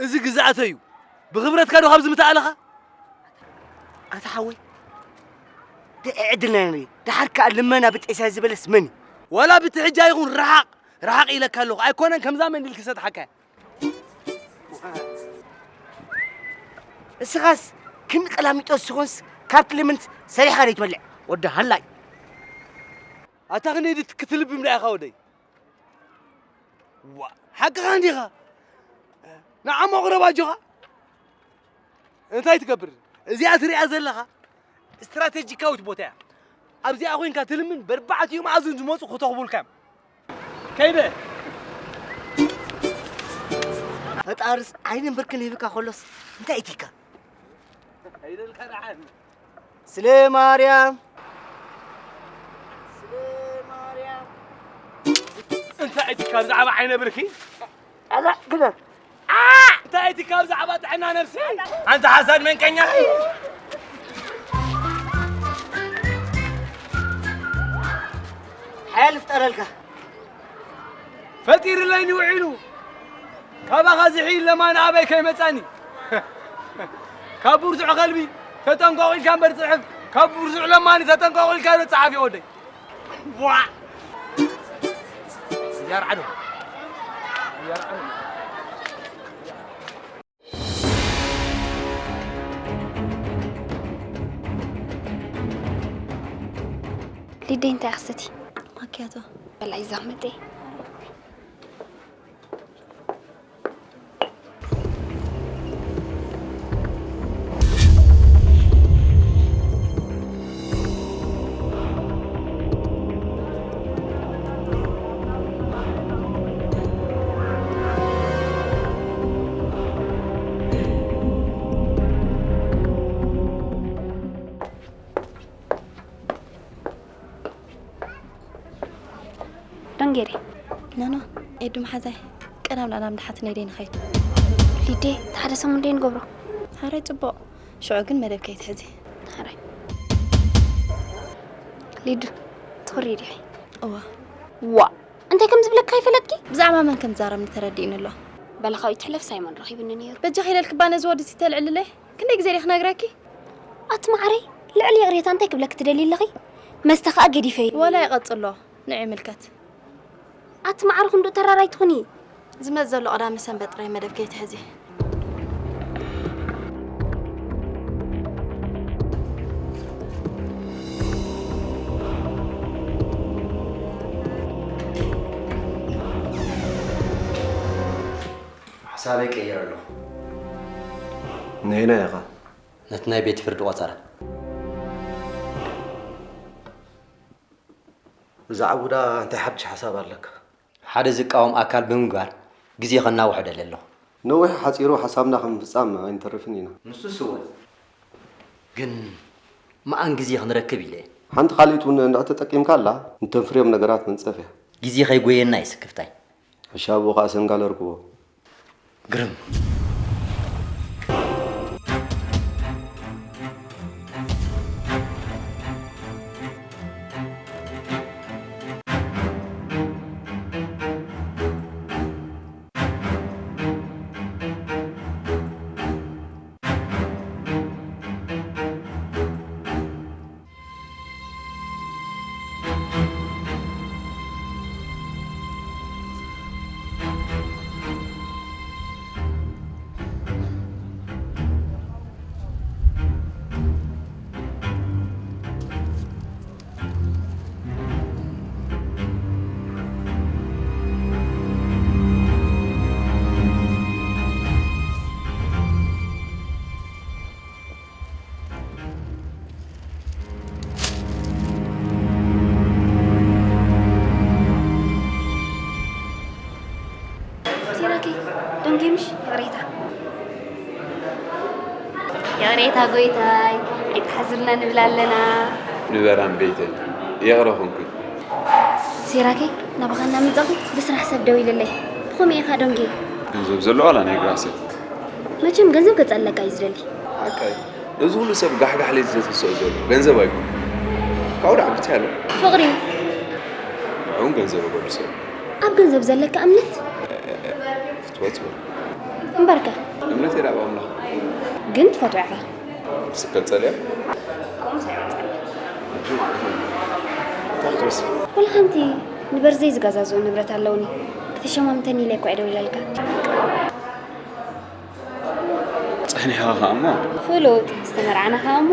እዚ ግዝኣተይ እዩ። ብኽብረትካ ዶ ካብዚ ምተኣለኻ? ኣታ ሓወይ፣ ደኣ ዕድልና ንርኢ። ደሓር ከኣ ልመና ብጤሳ ዝበለስ መን እዩ? ዋላ ብትሕጃ ይኹን ረሓቕ፣ ረሓቕ ኢለካ ኣለኹ። ኣይኮነን ከምዛ መንዲል ክሰጥሓካ እያ። እስኻስ ክንዲ ቀላሚጦስ ዝኾንስ ካብ ትልምንት ሰሪሕኻ ዘይትበልዕ ወዲ ሃላይ። ኣታ ክንዲ ክትልብም ዳ ኢኻ ወደይ? ዋ ሓቅኻ እንዲኻ ንዓሞ ቅረብ ኣጆኻ እንታይ ትገብር እዚኣ ትሪኣ ዘለኻ ስትራቴጂካዊት ቦታ እያ ኣብዚኣ ኮይንካ ትልምን በርባዕቲኡ መኣዝን ዝመፁ ክተኽቡልካ እዮም ከይደ ፈጣርስ ዓይንን ብርክን ሂብካ ከሎስ እንታይ ኢትካ ከይደልካ ደሓን ስለ ማርያም ስለ ማርያም እንታይ እቲ ካብ ዛዕባ ዓይነ ብርኪ ኣላ ግበር እንታይ እቲ ካብ ዛዕባ ጥዕና ነብሲ ኣንተ ሓሳድ መንቀኛ ሓያል ፍጠረልካ ፈጢርለይ ንውዒሉ ካባኻ ዝሕይል ለማኒ ኣበይ ከይመጻኒ ካብ ብርቱዕ ከልቢ ተጠንቀቑ ኢልካ እምበር ጽሕፍ ካብ ብርቱዕ ለማኒ ተጠንቀቑ ኢልካ ዶ ጸሓፍ ወደይ ዋ ያርዓዶ ያርዓዶ ሊደይ እንታይ ክሰቲ ማኪያቶ በላይ ዛመጠ ደንጌሬ ናና ኤዱ መሓዛይ ቀዳም ናዳም ድሓት ነይደይ ንኸይድ ሊዴ ሓደ ሰሙን ደይ ንገብሮ ሓራይ ጽቡቕ ሽዑ ግን መደብ ከይትሕዚ ሓራይ ሊዱ ትኽሪ ዲኺ እዋ ዋ እንታይ ከም ዝብለካ ይፈለጥኪ ብዛዕባ መን ከም ዛረብኒ ተረዲእኒ ኣሎ በለኻዊ ትሕለፍ ሳይሞን ረኺብኒ ነይሩ በጃ ከይደልክባ ነዚ ወዲ ተልዕልለይ ክንደይ ግዜ ዲኽ ነግረኪ ኣቲ ማዓረይ፣ ልዕሊ ይቕሬታ እንታይ ክብለኪ ትደልዪ ኣለኺ? መስተ ኸኣ ገዲፈ እዩ። ወላ ይቐጽሎ፣ ንዒ ምልከት። ኣቲ ማዕረ ክንዱ ተራራይ ትኹኒ። ዝመጽእ ዘሎ ቀዳመ ሰንበት ጥራይ መደብ ከይትሕዚ። ሓሳበይ ቀይረ ኣለኹ። ነየናይ ኢኻ? ነቲ ናይ ቤት ፍርዲ ቆጸራ። ብዛዕባ ቡዳ እንታይ ሓድሽ ሓሳብ ኣለካ? ሓደ ዝቃወም ኣካል ብምግባር ግዜ ከናውሖ ደለ ኣለኹ። ነዊሑ ሓጺሩ ሓሳብና ከም ምፍጻም ኣይንተርፍን ኢና። ንሱ ስወት ግን መኣን ግዜ ክንረክብ ኢለ እየ። ሓንቲ ካልኢት እውን እንድሕር ተጠቂምካላ ንተንፍርዮም ነገራት መንጸፍ እያ። ግዜ ከይጎየና እዩ ስክፍታይ። ሕሻ ብኡ ኸኣ ሰንጋል ኣርክቦ። ግርም። ሲራኪ፣ ደንጊምሽ ይቕሬታ። ይቕሬታ ጎይታይ፣ ኣይትሓዝልና ንብል ኣለና። ንበራን ቤተን፣ ይቕረ ኹንኩን። ሲራኪ፣ ናባኻ እናመጻኹ ብስራሕ ሰብ ደዊሉለይ። ብኸመይ ኢኻ ደንጊ? ገንዘብ ዘለዎ ዋላ ናይ ግራ ሰብ? መቸም ገንዘብ ገጸለካ እዩ ዝደሊ። ሓቃይ፣ እዚ ኩሉ ሰብ ጋሕጋሕ ለይቲ ዘተስኦ ዘሎ ገንዘብ ኣይኮን። ካብኡ ደኣ ብታይ ኣሎ? ፍቕሪ። ንዕኡን ገንዘብ ኣገድሶ። ኣብ ገንዘብ ዘለካ እምነት? ፍትወት በል። እምበርከ? እምነተይ ደኣ ኣብ ኣምላኽ። ግን ትፈትዋ ኢኻ? ስከል ጸልያ? ከምኡስ ኣይወጸኒ። እንታይ ክትወስድ? ወላ ሓንቲ ንበርዘይ ዝገዛዝኦ ንብረት ኣለውኒ። ክትሸማምተኒ ኢለ እኳ እየ ደዊለልካ። ጸኒሕኻ ኸኣ እሞ። ፍሉጥ፣ ዝተመርዓና ኸኣ እሞ፣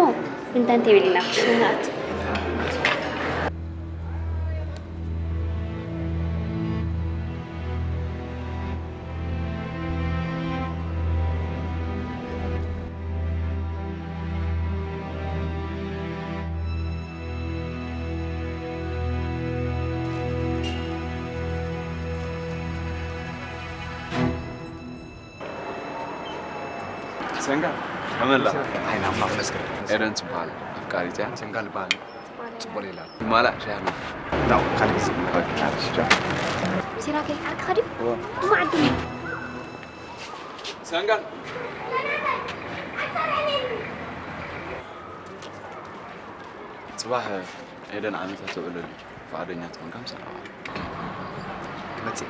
ብንታን ቴብል ኢና ክሽነ ንኣቱ። ሰንጋ፣ ከመላ? ዓይን ኣምላኽ መስክር። ኤደን ትበሃል ኣፍቃሪት እያ። ሰንጋ ልበሃል። ጽቡቕ ሌላ። ማላ ሻሂ። ዳው፣ ካልእ ግዜ። ኦኬ፣ እሺ፣ ቻው። ሲራከይ፣ ዓርክኻ ድዩ? እወ። እሞ ዓድም። ሰንጋ። ጽባሕ ኤደን ዓመታ ተብዕለሉ። ፍቓደኛ ትኾንካ ምሳና። መጽእ።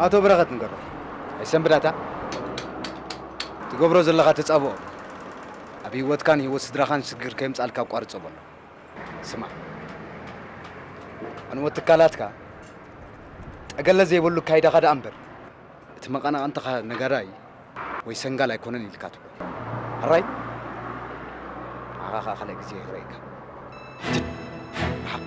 ኣቶ በረኸት ንገሮ፣ ኣይሰንብዳታ። ትገብሮ ዘለኻ ተጻብኦ ኣብ ህይወትካን ህይወት ስድራኻን ሽግር ከየምጻልካ ኣቋርጾ በሎ። ስማዕ፣ ኣንወት ትካላትካ ጠገለ ዘይብሉ ካይዳኻ ደኣ እምበር፣ እቲ መቐናቕንትኻ ነጋዳይ ወይ ሰንጋል ኣይኮነን ኢልካ ትብል። ሕራይ? ንዓኻ ኸኣ ካልእ ግዜ ይረኣየካ። ርሓቕ።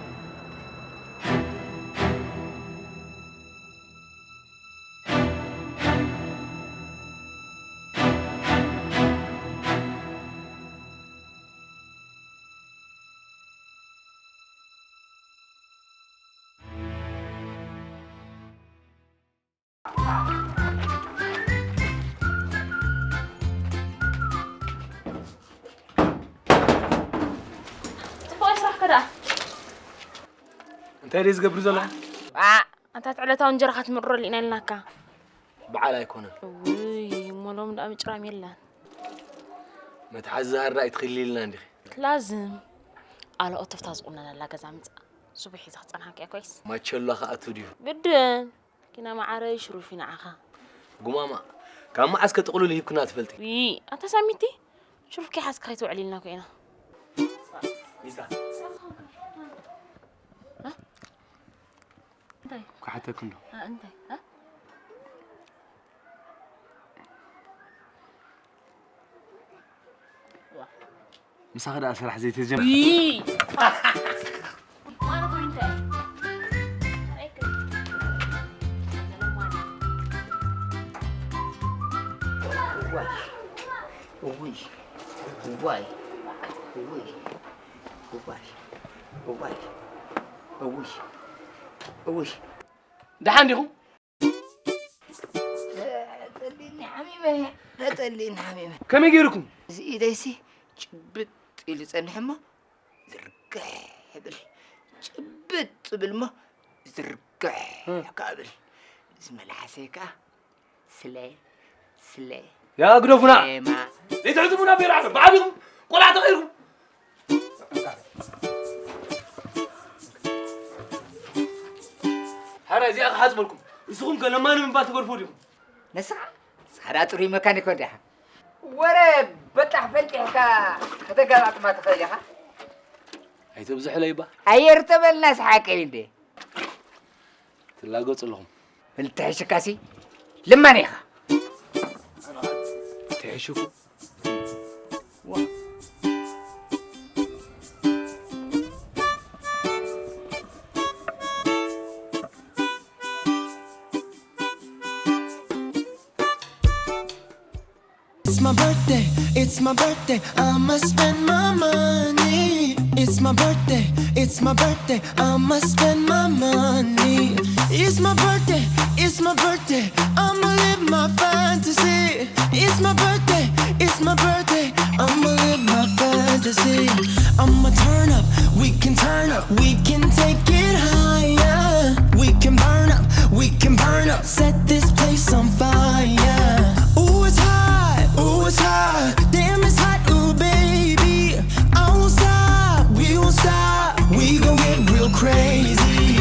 ጽቡቕ ስራሕካ ደኣ። እንታይ ድየ ዝገብር ዘለኹ? ኣታ እቲ ዕለታዊ እንጀራኻ ትምርረሉ ኢና ኢልናካ። በዓል ኣይኮነን። ውይ፣ እሞ ሎሚ ደኣ ምጭራም የለን። መትሓዚ ዝሃር ደኣ ኣይትኽእሊ ኢልና እንዲኺ። ላዝም። ኣለ ኦቶፍታ ዝቑነነላ ገዛ ምጻእ። ሱብሒ ሒዘ ክጸንሓካ እየ ኮይስ። ማቸሎ ክኣቱ ድዩ? ግድን። ኪና መዓረይ ሽሩፊ ንዓኻ። ጉማማ፣ ካብ መዓስ ከ ጥቕሉል ሂብክና ትፈልጢ? ዊ፣ ኣታ ሳሚቲ፣ ሽሩፍ ከይሓዝካ ከይትውዕል ኢልና እኮ ኢና። ሚታ። እ? እንታይ? ክሓተክን ዶ? እ፣ እንታይ? እ? ምሳኺ ደኣ ስራሕ ዘይተጀመረ። ዊ! ማለት ወይ እንታይ? እዋይ፣ እውይ፣ እዋይ፣ እውይ፣ እዋይ፣ እውይ፣ እውይ፣ እውይ። ደሓን ዲኹም? ተጸሊኒ ሓሚመ፣ ተጸሊኒ ሓሚመ። ከመይ ገይርኩም? እዚ ኢደይሲ ጭብጥ ኢሉ ጸንሕ እሞ ዝርግሕ ይብል። ጭብጥ ይብል እሞ ዝርግሕ እ። ከኣ ይብል። እዚ መልሓሰይ ከኣ ስለ፣ ስለ፣ ያ ግደፉና። ስሌማ። ዘይትዕዝሙና ቤራ ዓለም። ብዓቢኹም ቆልዓ ተቐይርኩም። ሓራ እዚኣ ክሓጽበልኩም። ንስኹም ከ ለማኒ ምባል ትገድፉ ዲኹም? ንስኻ፣ ንስኻ ደኣ ጽሩይ መካኒክ እንዲኻ። ወረ በጣሕ ፈንጢሕካ ከተጋጣጥማ ትኽእል ኢኻ። ኣይተብዝሕለይ እባ። ኣየር ተበልና ሰሓቀኒ እንዴ። ትላገጹ ኣለኹም። እንተሕሽካሲ ለማኒ ኢኻ። ትሕሽኩ። It's my birthday, it's my birthday, I'ma spend my money. It's my birthday, it's my birthday, I'ma spend my money. It's my birthday, it's my birthday, I'ma live my fantasy. It's my birthday, it's my birthday, I'ma live my fantasy. I'ma turn up, we can turn up, we can take it higher. We can burn up, we can burn up, set this place on fire. Ooh, it's hot, ooh, it's hot, damn, it's hot, ooh, baby. I won't stop, we won't stop, we gon' get real crazy.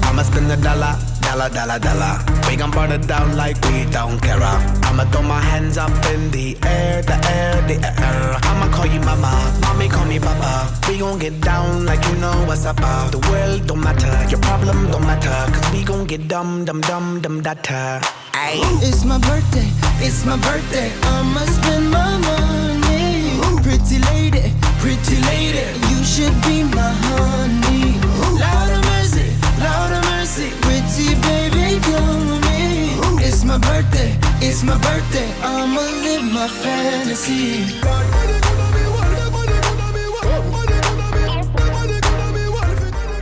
I'ma spend the dollar, dollar, dollar, dollar. We gon' burn it down like we don't care. I'ma throw my hands up in the air, the air, the air. I'ma call you mama, mommy call me papa. We gon' get down like you know what's up. Uh. The world don't matter, your problem don't matter. 'Cause we gon' get dumb, dumb, dumb, dumb, data. Ay. It's my birthday, it's my birthday. I'ma spend my money. Pretty lady, pretty lady, you should be my honey. Lord of mercy, Lord of mercy, pretty baby, come with me. It's my birthday, it's my birthday. I'ma live my fantasy.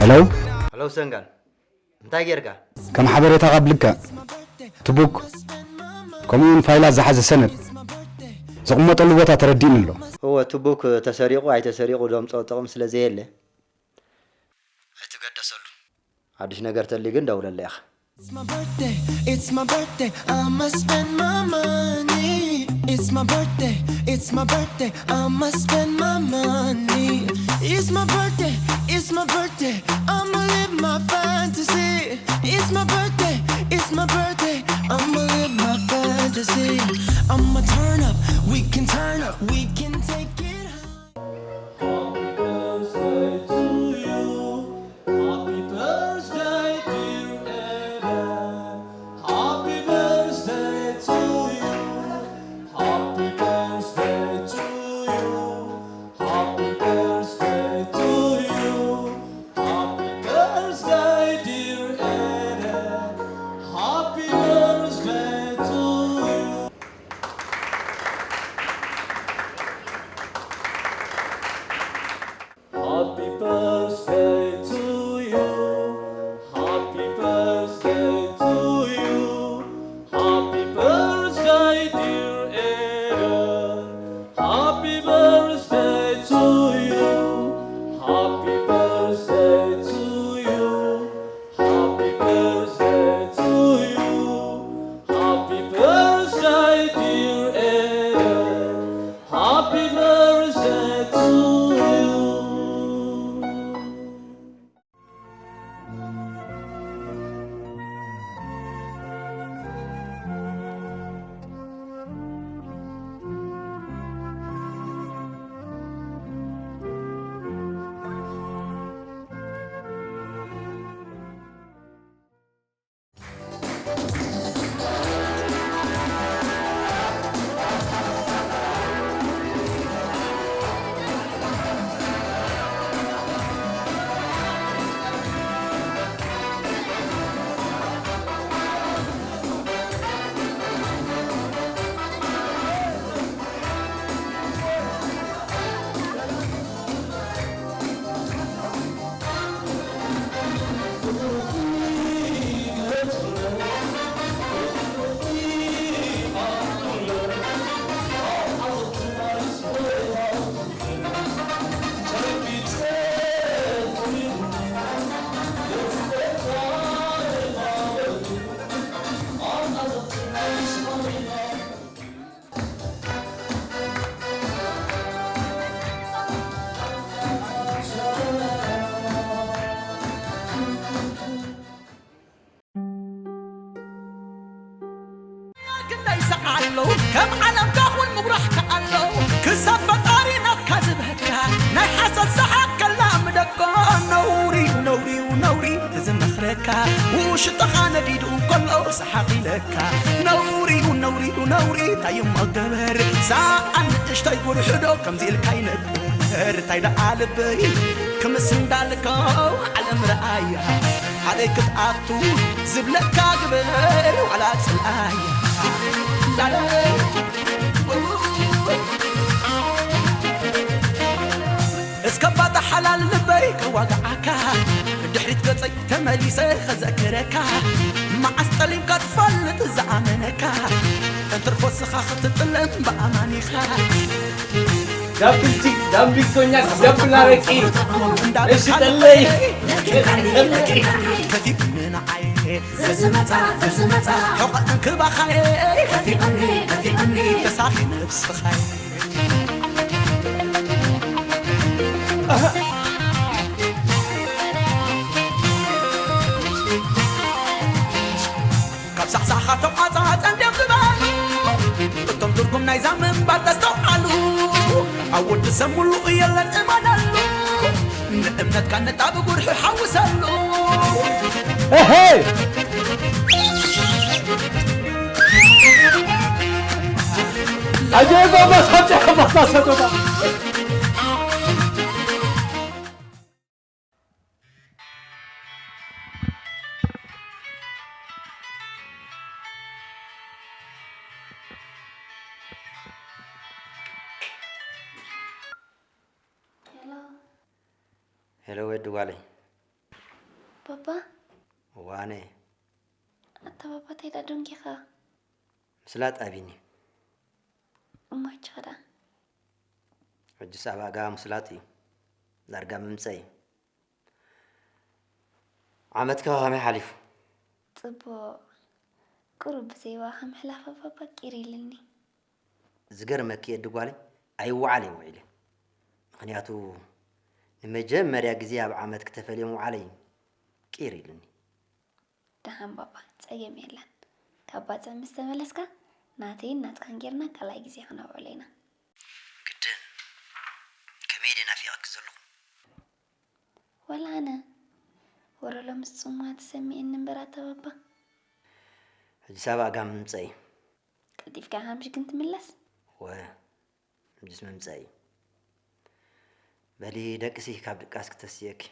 ሄሎ። ሄሎ ሰንጋል፣ እንታይ ጌርካ? ከም ሓበሬታኻ ብልክዕ፣ እቲ ቡክ፣ ከምኡውን ፋይላት ዝሓዘ ሰነድ ዝቕመጠሉ ቦታ ተረዲእኒ ኣሎ። እወ፣ እቲ ቡክ ተሰሪቑ ኣይተሰሪቑ ዘምጽኦ ጥቕሚ ስለ ዘየለ፣ ኣይትገደሰሉ። ሓድሽ ነገር ተልዩ ግን ደውለለይ ኢኻ። It's my birthday, it's my birthday, I'ma spend my money. It's my birthday, it's my birthday, I'ma spend my money. It's my birthday, it's my birthday, I'ma live my fantasy. It's my birthday, it's my birthday, I'ma live my fantasy. I'ma turn up, we can turn up, we can take it high. Happy birthday to you. Happy birthday to you. Happy birthday to you. Happy birthday, dear Aaron. Happy birthday to you. ክንደይ ሰዓሎ ከም ዓለም ካኹን ምጉራሕ ከኣሎ ክሳብ ፈጣሪ ናትካ ዝብህካ ናይ ሓሰት ሰሓቅ ከላምደኮ ነውሪ ነውሪ ነውሪ ትዝመኽረካ ውሽጥኻ ነዲዱ ከሎ ሰሓቕ ኢለካ ነውሪ ነውሪ ነውሪ ታይሞ ገበር ሰኣን ንእሽተይ ጉርሕዶ ከምዚ ኢልካ ይነበር ታይ ደኣ ልበይ ክምስ እንዳልከው ዓለም ረኣያ ኣበይ ክትኣቱ ዝብለካ ግበር ዋላ ጽልኣያ ላለ እስከ ባታ ሓላል ልበይ ከዋግዓካ ድሕሪት ገጸይ ተመሊሰ ከዘክረካ መዓስ ጠሊምካ ትፈልጥ ዝኣመነካ እንትርፎ ስኻ ክትጥለም ብኣማኒኻ ዳብል ቺክ፣ ዳብል ኮኛክ፣ ዳብል ኣረቂ። እሺ ጠለይ። ከፊኡኒ ንዓይ ዘዝመጻ ዘዝመጻ ሕቆ እንክባኻየ ከፊኡኒ ከፊኡኒ ተሳኺ ነብስኻየ ካብ ሳሕሳኻቶም ኣጻጸን ድዮም ዝበሉ እቶም ትርጉም ናይዛ ምንባር ተስተውዓሉ ኣብ ወዲ ሰብ ሙሉእ የለን እመነሉ ንእምነትካ ነጣቢ ጉርሒ ሓውሰሉ እሄ! ኣጀብ ኣባሳጫ ኣባሳሰጦታ ሄሎ ሄሎ ወዲ ጓለይ ባባ ዋነ ኣታ ባባ እንታይ ደኣ ደንጊኻ ምስላጥ ኣቢኒ እሞ ሕጂ ኸ ደኣ ሕጂ ሳብ ኣጋ ምስላጥ እዩ ዳርጋ ምምፀ እዩ ዓመትካ ከመይ ሓሊፉ ፅቡቕ ቁሩብ ብዘይዋኻ ምሕላፍ ኣባባ ቂር ኢልኒ ዝገርመኪ የዲ ጓለይ ኣይወዓል እየ ውዒለ ምኽንያቱ ንመጀመርያ ግዜ ኣብ ዓመት ክተፈልየ ምውዓለይ ቂር ኢልኒ ደሓን ባባ ጸገም የለን ካብ ባጽዕ ምስ ተመለስካ ናተይን ናትካን ጌርና ካልኣይ ግዜ ክነብዕሎ ኢና ግድን ከመይ ድየ ናፊቐኪ ዘለኹ ወላ ኣነ ወረ ሎምስ ጽሙዋ ትሰሚዕኒ እምበር ኣታ ባባ ሕጂ ሳብ ኣጋ ምምጸኢ ቀልጢፍካ ሓምሽ ግን ትምለስ ወ ሕጅስ ምምጸኢ በሊ ደቅሲ ካብ ድቃስ ክተስየኪ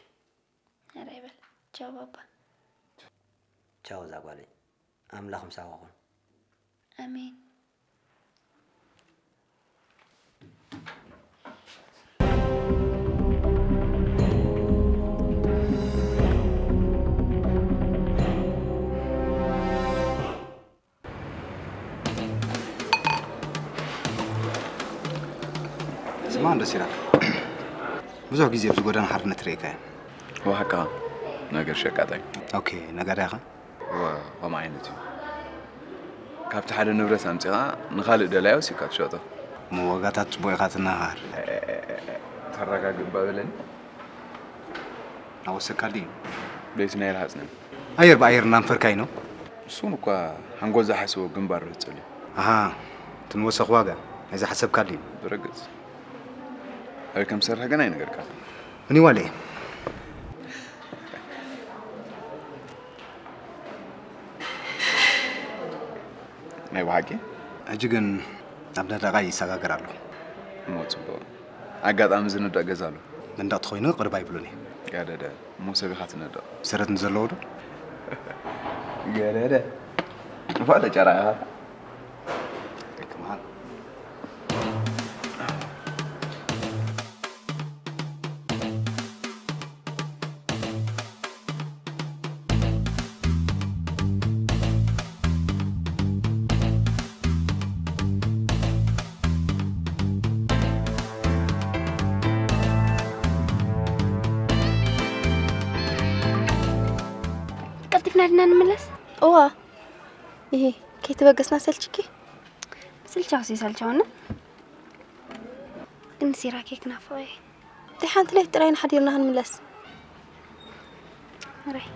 ኧረ ይበል ቻው ባባ ቻው እዛ ጓለይ ኣምላኽ ምሳኺ ይኹን ኣሜን ስማዕ እንዶ ሲራክ፣ ብዙሕ ግዜ ኣብዚ ጎደና ሓርነት ርኤካ እየ። ወሓካ ነገር ሸቃጣይ። ኦኬ፣ ነጋዳይ ኢኻ? እወ፣ ከምኡ ዓይነት እዩ። ካብቲ ሓደ ንብረት ኣምጺኻ ንኻልእ ደላዩ ወሲድካ ትሸጦ። እሞ ዋጋታት ጽቡቕ ኢኻ ትነሃር። ተረጋግእ እባ በለኒ። ናወሰካልዲ እዩ። ቤት ናይ ረሃጽ ነን። ኣየር ብኣየር እናንፈርካይ ነው። እሱን እኳ ሓንጎል ዝሓስቦ ግንባር ርህጽሉ። ኣሃ፣ ትንወሰኽ ዋጋ ናይ ዝሓሰብካልዲ እዩ። ብርግጽ። ኣበይ ከም ዝሰርሕ ግን ኣይነገርካ። እኒ ዋለ። ናይ ብሓቂ? ሕጂ ግን ናብ ነዳቓይ ይሰጋገር ኣሎ። እሞ ጽቡቕ። ኣጋጣሚ ዝንደቕ ገዛ ኣሎ። መንደቕ ተኾይኑ ቅርብ ኣይብሉን እየ። ገደደ። እሞ ሰብ ኢኻ ትነድቕ። ሰረት ንዘለዎ ዶ? ገደደ። ንፋዕ ተጨራ ኢኻ። ኣይትምሃር። ቀልጢፍና ድና ንምለስ? እዋ። ይሄ ከይተበገስና ሰልችኪ? ስልቻውስ ይሰልቻውና። ግን ሲራኬ ክናፍቕ እየ። እንታይ ሓንቲ ለይቲ ጥራይ ንሓዲርና ክንምለስ። ሕራይ።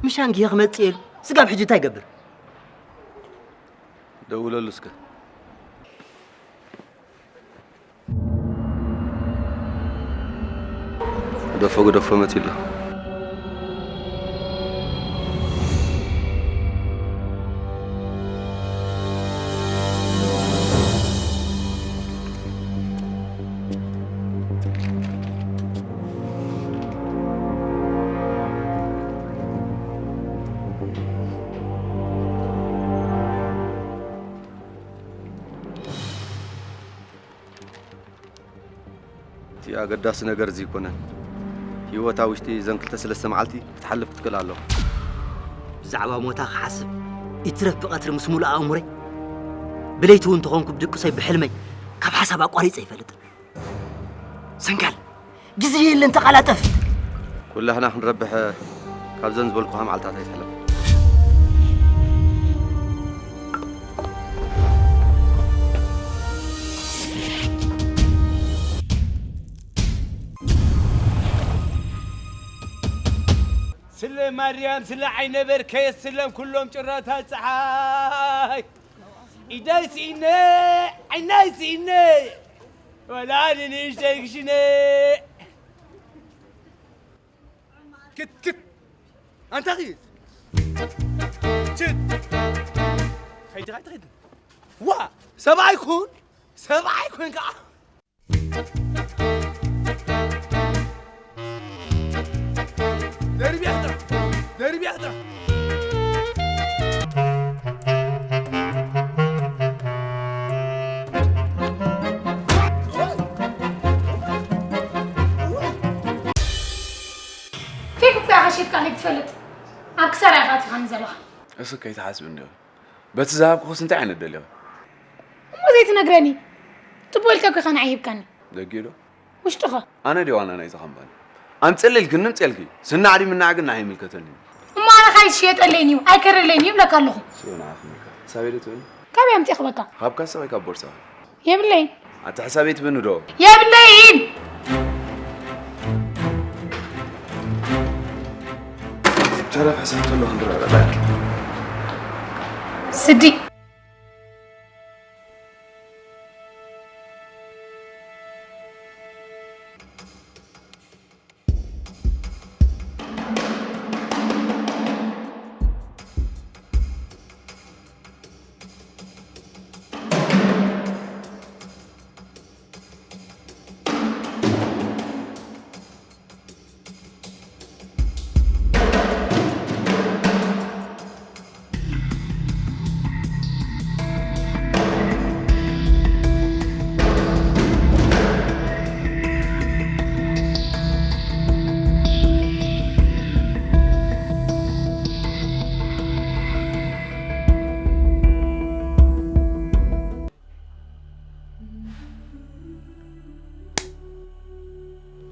ምሻን ግሄ ክመጽእ ኢሉ ስጋብ ሕጂ እንታይ ይገብር? ደውለሉ እስከ። ግደፎ፣ ግደፎ፣ መጺኡ ኣሎ። እቲ ኣገዳሲ ነገር እዚ ኣይኮነን። ህይወት ኣብ ውሽጢ እዘን ክልተ ሰለስተ መዓልቲ ክትሓልፍ ክትክእል ኣለዋ። ብዛዕባ ሞታ ክሓስብ ይትረፍ ብቐትሪ ምስ ሙሉእ ኣእምሮይ ብለይቲ እውን እንተኾንኩ ብድቅሶይ ብሕልመይ ካብ ሓሳብ ኣቋሪጸ ኣይፈልጥን። ሰንጋል፣ ግዜ የለን፣ ተቐላጠፍ። ኩላህና ክንረብሕ ካብዘን ዝበልኩኻ መዓልታት ኣይትሕለፍ። ስለ ማርያም፣ ስለ ዓይነ በርከየ፣ ስለም ኩሎም ጭራታት ፀሓይ። ኢደይ ስኢነ፣ ዓይነይ ስኢነ፣ ወላ ንንእሽተይ ክሽነ። ክት፣ ክት። ኣንታ ኺድ። ችድ። ኸይድ፣ ኸይድ፣ ኸይድ። ዋ፣ ሰብኣይ ኩን፣ ሰብኣይ ኩን ከዓ። ደርብያ ጥራሕ፣ ደርብያ ጥራሕ። ፌክ እኮ ኢኻ ሸይጥካለይ ክትፈልጥ። ኣብ ክሳራ ኢኻ ኣቲኻኒ ዘለኻ። እስኪ ከይትሓስቢ እንዲኹ። በቲ ዝሃብኩኽስ እንታይ ዓይነት ደሊኺ? እሞ ዘይትነግረኒ? ጽቡቕ ኢልካ እኮ ኢኻ ንዓይ ሂብካኒ። ደጊኡ ዶ? ውሽጥኸ? ኣነ ድየ ዋና ናይዚ ካምፓኒ? ኣምጽእለይ ኢልክኒ ኣምጽኤልኪ። ስናዕ ድዩ ምናዕ ግን ንዓይ ኣይምልከተንን እዩ። እሞ ኣነ ካይ ዝሽየጠለይን እዩ፣ ኣይከረለይን እዩ እብለካ ኣለኹ። ስዮ ንዓኺ ምልከት። ሳበይ ዶ ትብሊ? ካበይ ኣምጺኤ ክበካ? ካብ ካሳ ወይ ካብ ቦርሳኺ? የብለይን። ኣቲ ሕሳብ የትብኒ ዶ? የብለይን። ተረፍ ሕሳብ ተሎ ክንረዳዳ። ስዲ።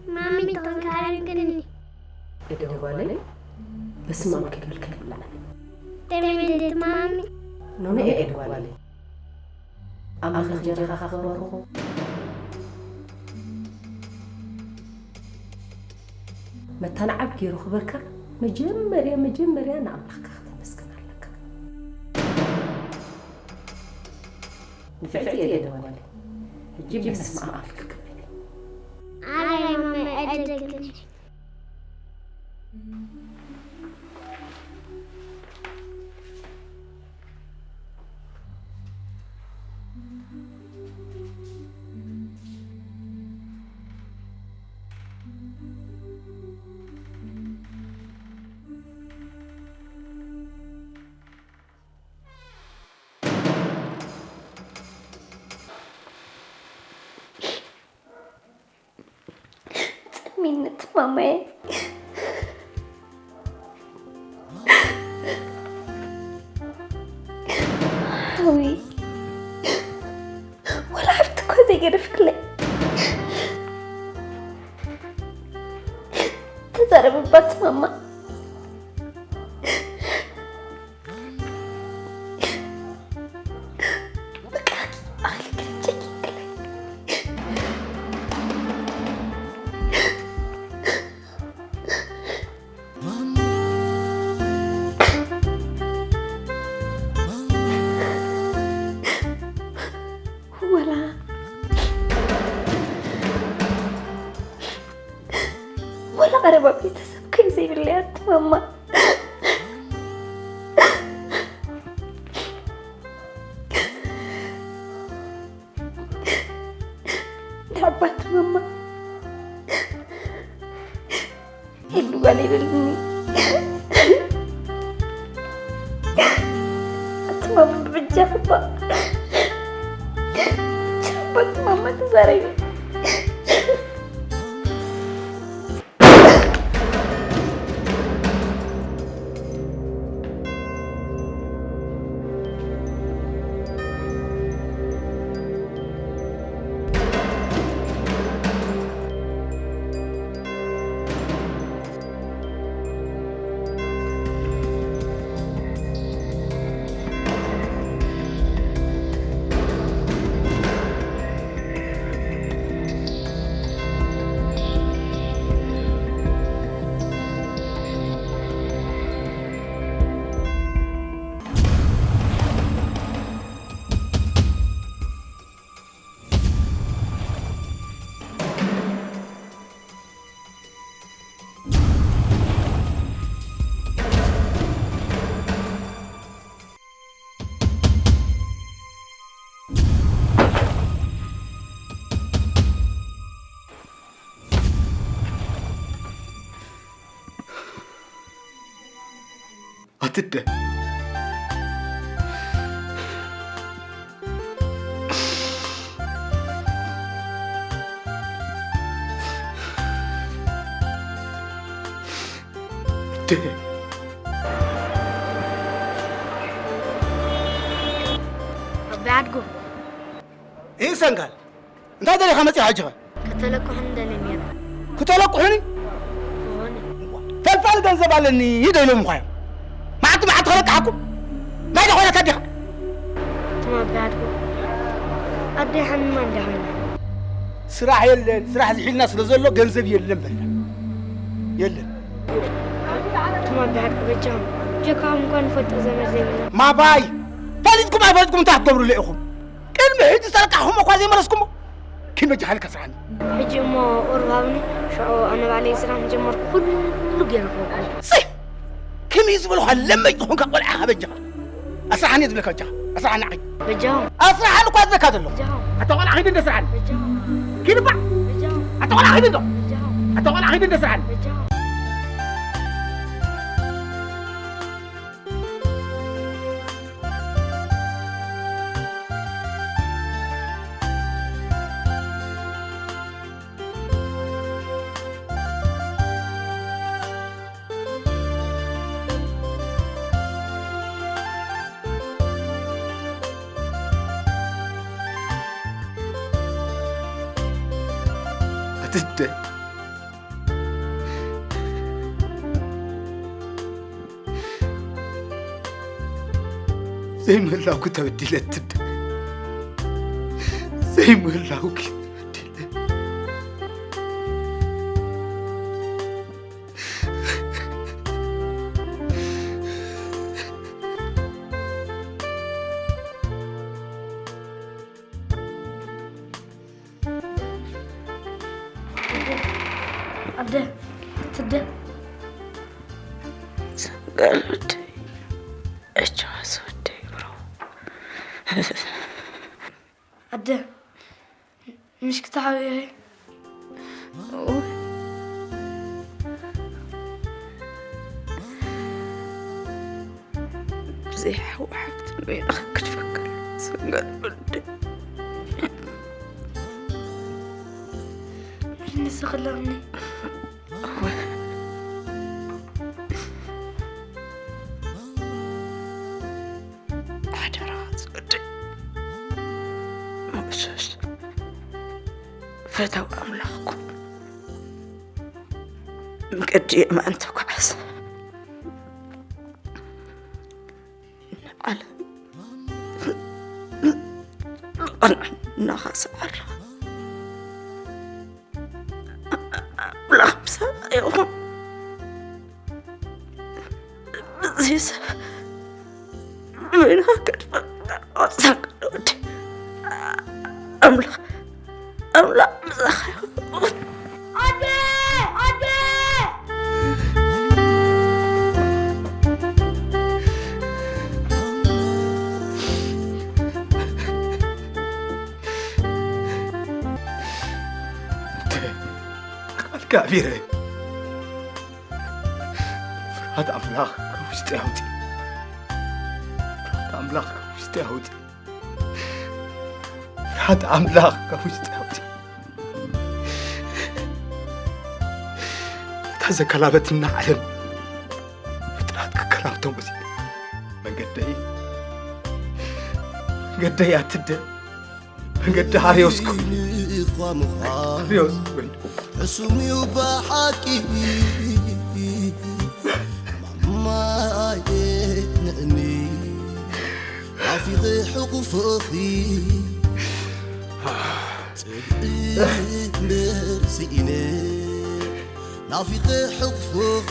ማሚ፣ ተኾንካ ኣረግኒ። እደ ጓለይ፣ በስመ ኣብ ክብል ከብላዕ። ተመልጥ ማሚ። ኖኖ፣ እደ ጓለይ፣ ኣምላኽ እንጀራኻ ክባርኾ፣ መታን ዓብ ገይሩ ክበርካ፣ መጀመርያ፣ መጀመርያ ንኣምላኽካ ክተመስግን ኣለካ። ንፍዕቲ እየ ደዋለ። ሕጂ በስመ ኣብ ክብል። ኣበይ ማማ ዕድል? ጸሚነት ማማየ። ሓዊ፣ ወላ ሓፍቲ እኮ ዘይገደፍክለይ። ተዛረብባት ማማ። ቀረባ ቤተሰብ ከይ ዘይብለይ ኣቲ ማማ። ንዓባቲ ማማ ኢሉ ጓል የብልኒ። ኣቲ ማማ ብጃኽባ ንዓባቲ ማማ ተዛረቢ። ኣትደ። ኣደ። ኣቢ ዓድጉ። ይህ ሰንጋል። እንታይ ደሊኻ መጺኻ ሕጂ ኸ? ከተለቅሑኒ ደልየ ነይረ። ክተለቅሑኒ? እወኒ። ፈልፋሊ ገንዘብ ኣለኒ ዶ ኢሎምኻ እዮም? መዓልቲ መዓልቲ ከለቅሓኩም? ማይ ዶ ኮይና ኣዲኻ? ትማ ኣቢ ዓድጉ። ኣደይ ሓሚማ እንዳ ኮይና። ስራሕ የለን፣ ስራሕ ዝሒልና ስለ ዘሎ ገንዘብ የለን በልና። የለን። ትማ ኣቢ ዓድጉ በጃኹም። ጀካኹም እንኳን ንፈልጦ ዘመድ ዘይብልና። ማባይ! ፈሊጥኩም ኣይፈሊጥኩም እንታይ ክትገብሩሉ ኢኹም? ቅድሚ ሕጂ ዝጠለቃኹም እኳ ዘይመለስኩሞ፣ ኪድ በጃኻ ኢልካ ስራሕኒ። ሕጂ እሞ ቁሩብ ሃብኒ፣ ሽዑ ኣነ ባዕለይ ስራሕ ምጀመርኩ ኩሉ ገይረ ክወቅል። ሲ! ከመይ ዝበልኻ ለመጅ ዝኾንካ ቆልዓ ኢኻ በጃኻ። ኣስራሕኒ እየ ዝብለካ በጃኻ። ኣስራሕኒ ዓኺድ። በጃኹም። ኣስራሕኒ እኳ ዝብለካ ዘሎ። በጃኹም። ኣታ ቆልዓ ኺድ እንደ ስራሕኒ። በጃኹም። ኪድ እባ። በጃኹም። ኣታ ቆልዓ ኺድ እንዶ። በጃኹም። ኣታ ቆልዓ ኺድ እንደ ስራሕኒ። በጃኹም። ኣትደ። ዘይምህላውኪ ተበዲለ ኣትደ። ዘይምህላውኪ ተበዲለ። ኣደ፣ ኣትደ። ሰንጋል ወደይ፣ ኣጆኻስ ወደይ ብሮ። ኣደ፣ ምሽ ክትሓብዮ ኢኺ? እወ። ብዘይ ሓው ሓብቲ መይና ክግድፈካ ኣለዎ፣ ሰንጋል ወደይ። ምሽ ንስኺ ኣለኽኒ። እወ። ሓደራኻ ዝወደይ፣ ምእሱስ ፈታዊ ኣምላኽ ኩን። መገዲ የማን ተጓዓዝ። ንዓለም ንቕንዕናኻ ስዓራ። ኣምላኽ ምሳኻ ይኹን። እዚ ሰብ ንበይንኻ ከጥፍኣካ ወሰንካ ወዲ። ኣምላኽ፣ ኣምላኽ ምሳኻ ይኹን። ኣደ! ኣደ! ጋቢረ፣ ፍርሃት ኣምላኽ ካብ ውሽጢ ኣውፂ። ፍርሃት ኣምላኽ ካብ ውሽጢ ኣውፂ። ፍርሃት ኣምላኽ ካብ ውሽጢ ኣውፂ። እታ ዘከላበትና ዓለም ፍጥራት ክከላብቶም ወሲደ። መንገደይ፣ መንገደይ ኣትደ። መንገዲ ኣርዮስ ኮይኑ። ኣርዮስ ኮይኑ። ሕሱም እዩ ብሓቂ። ማማየ ንእኒ ናፊቐ ሕቑፍኺ ጽብኢ እምበር ስኢነ ናፊቐ ሕቑፍኺ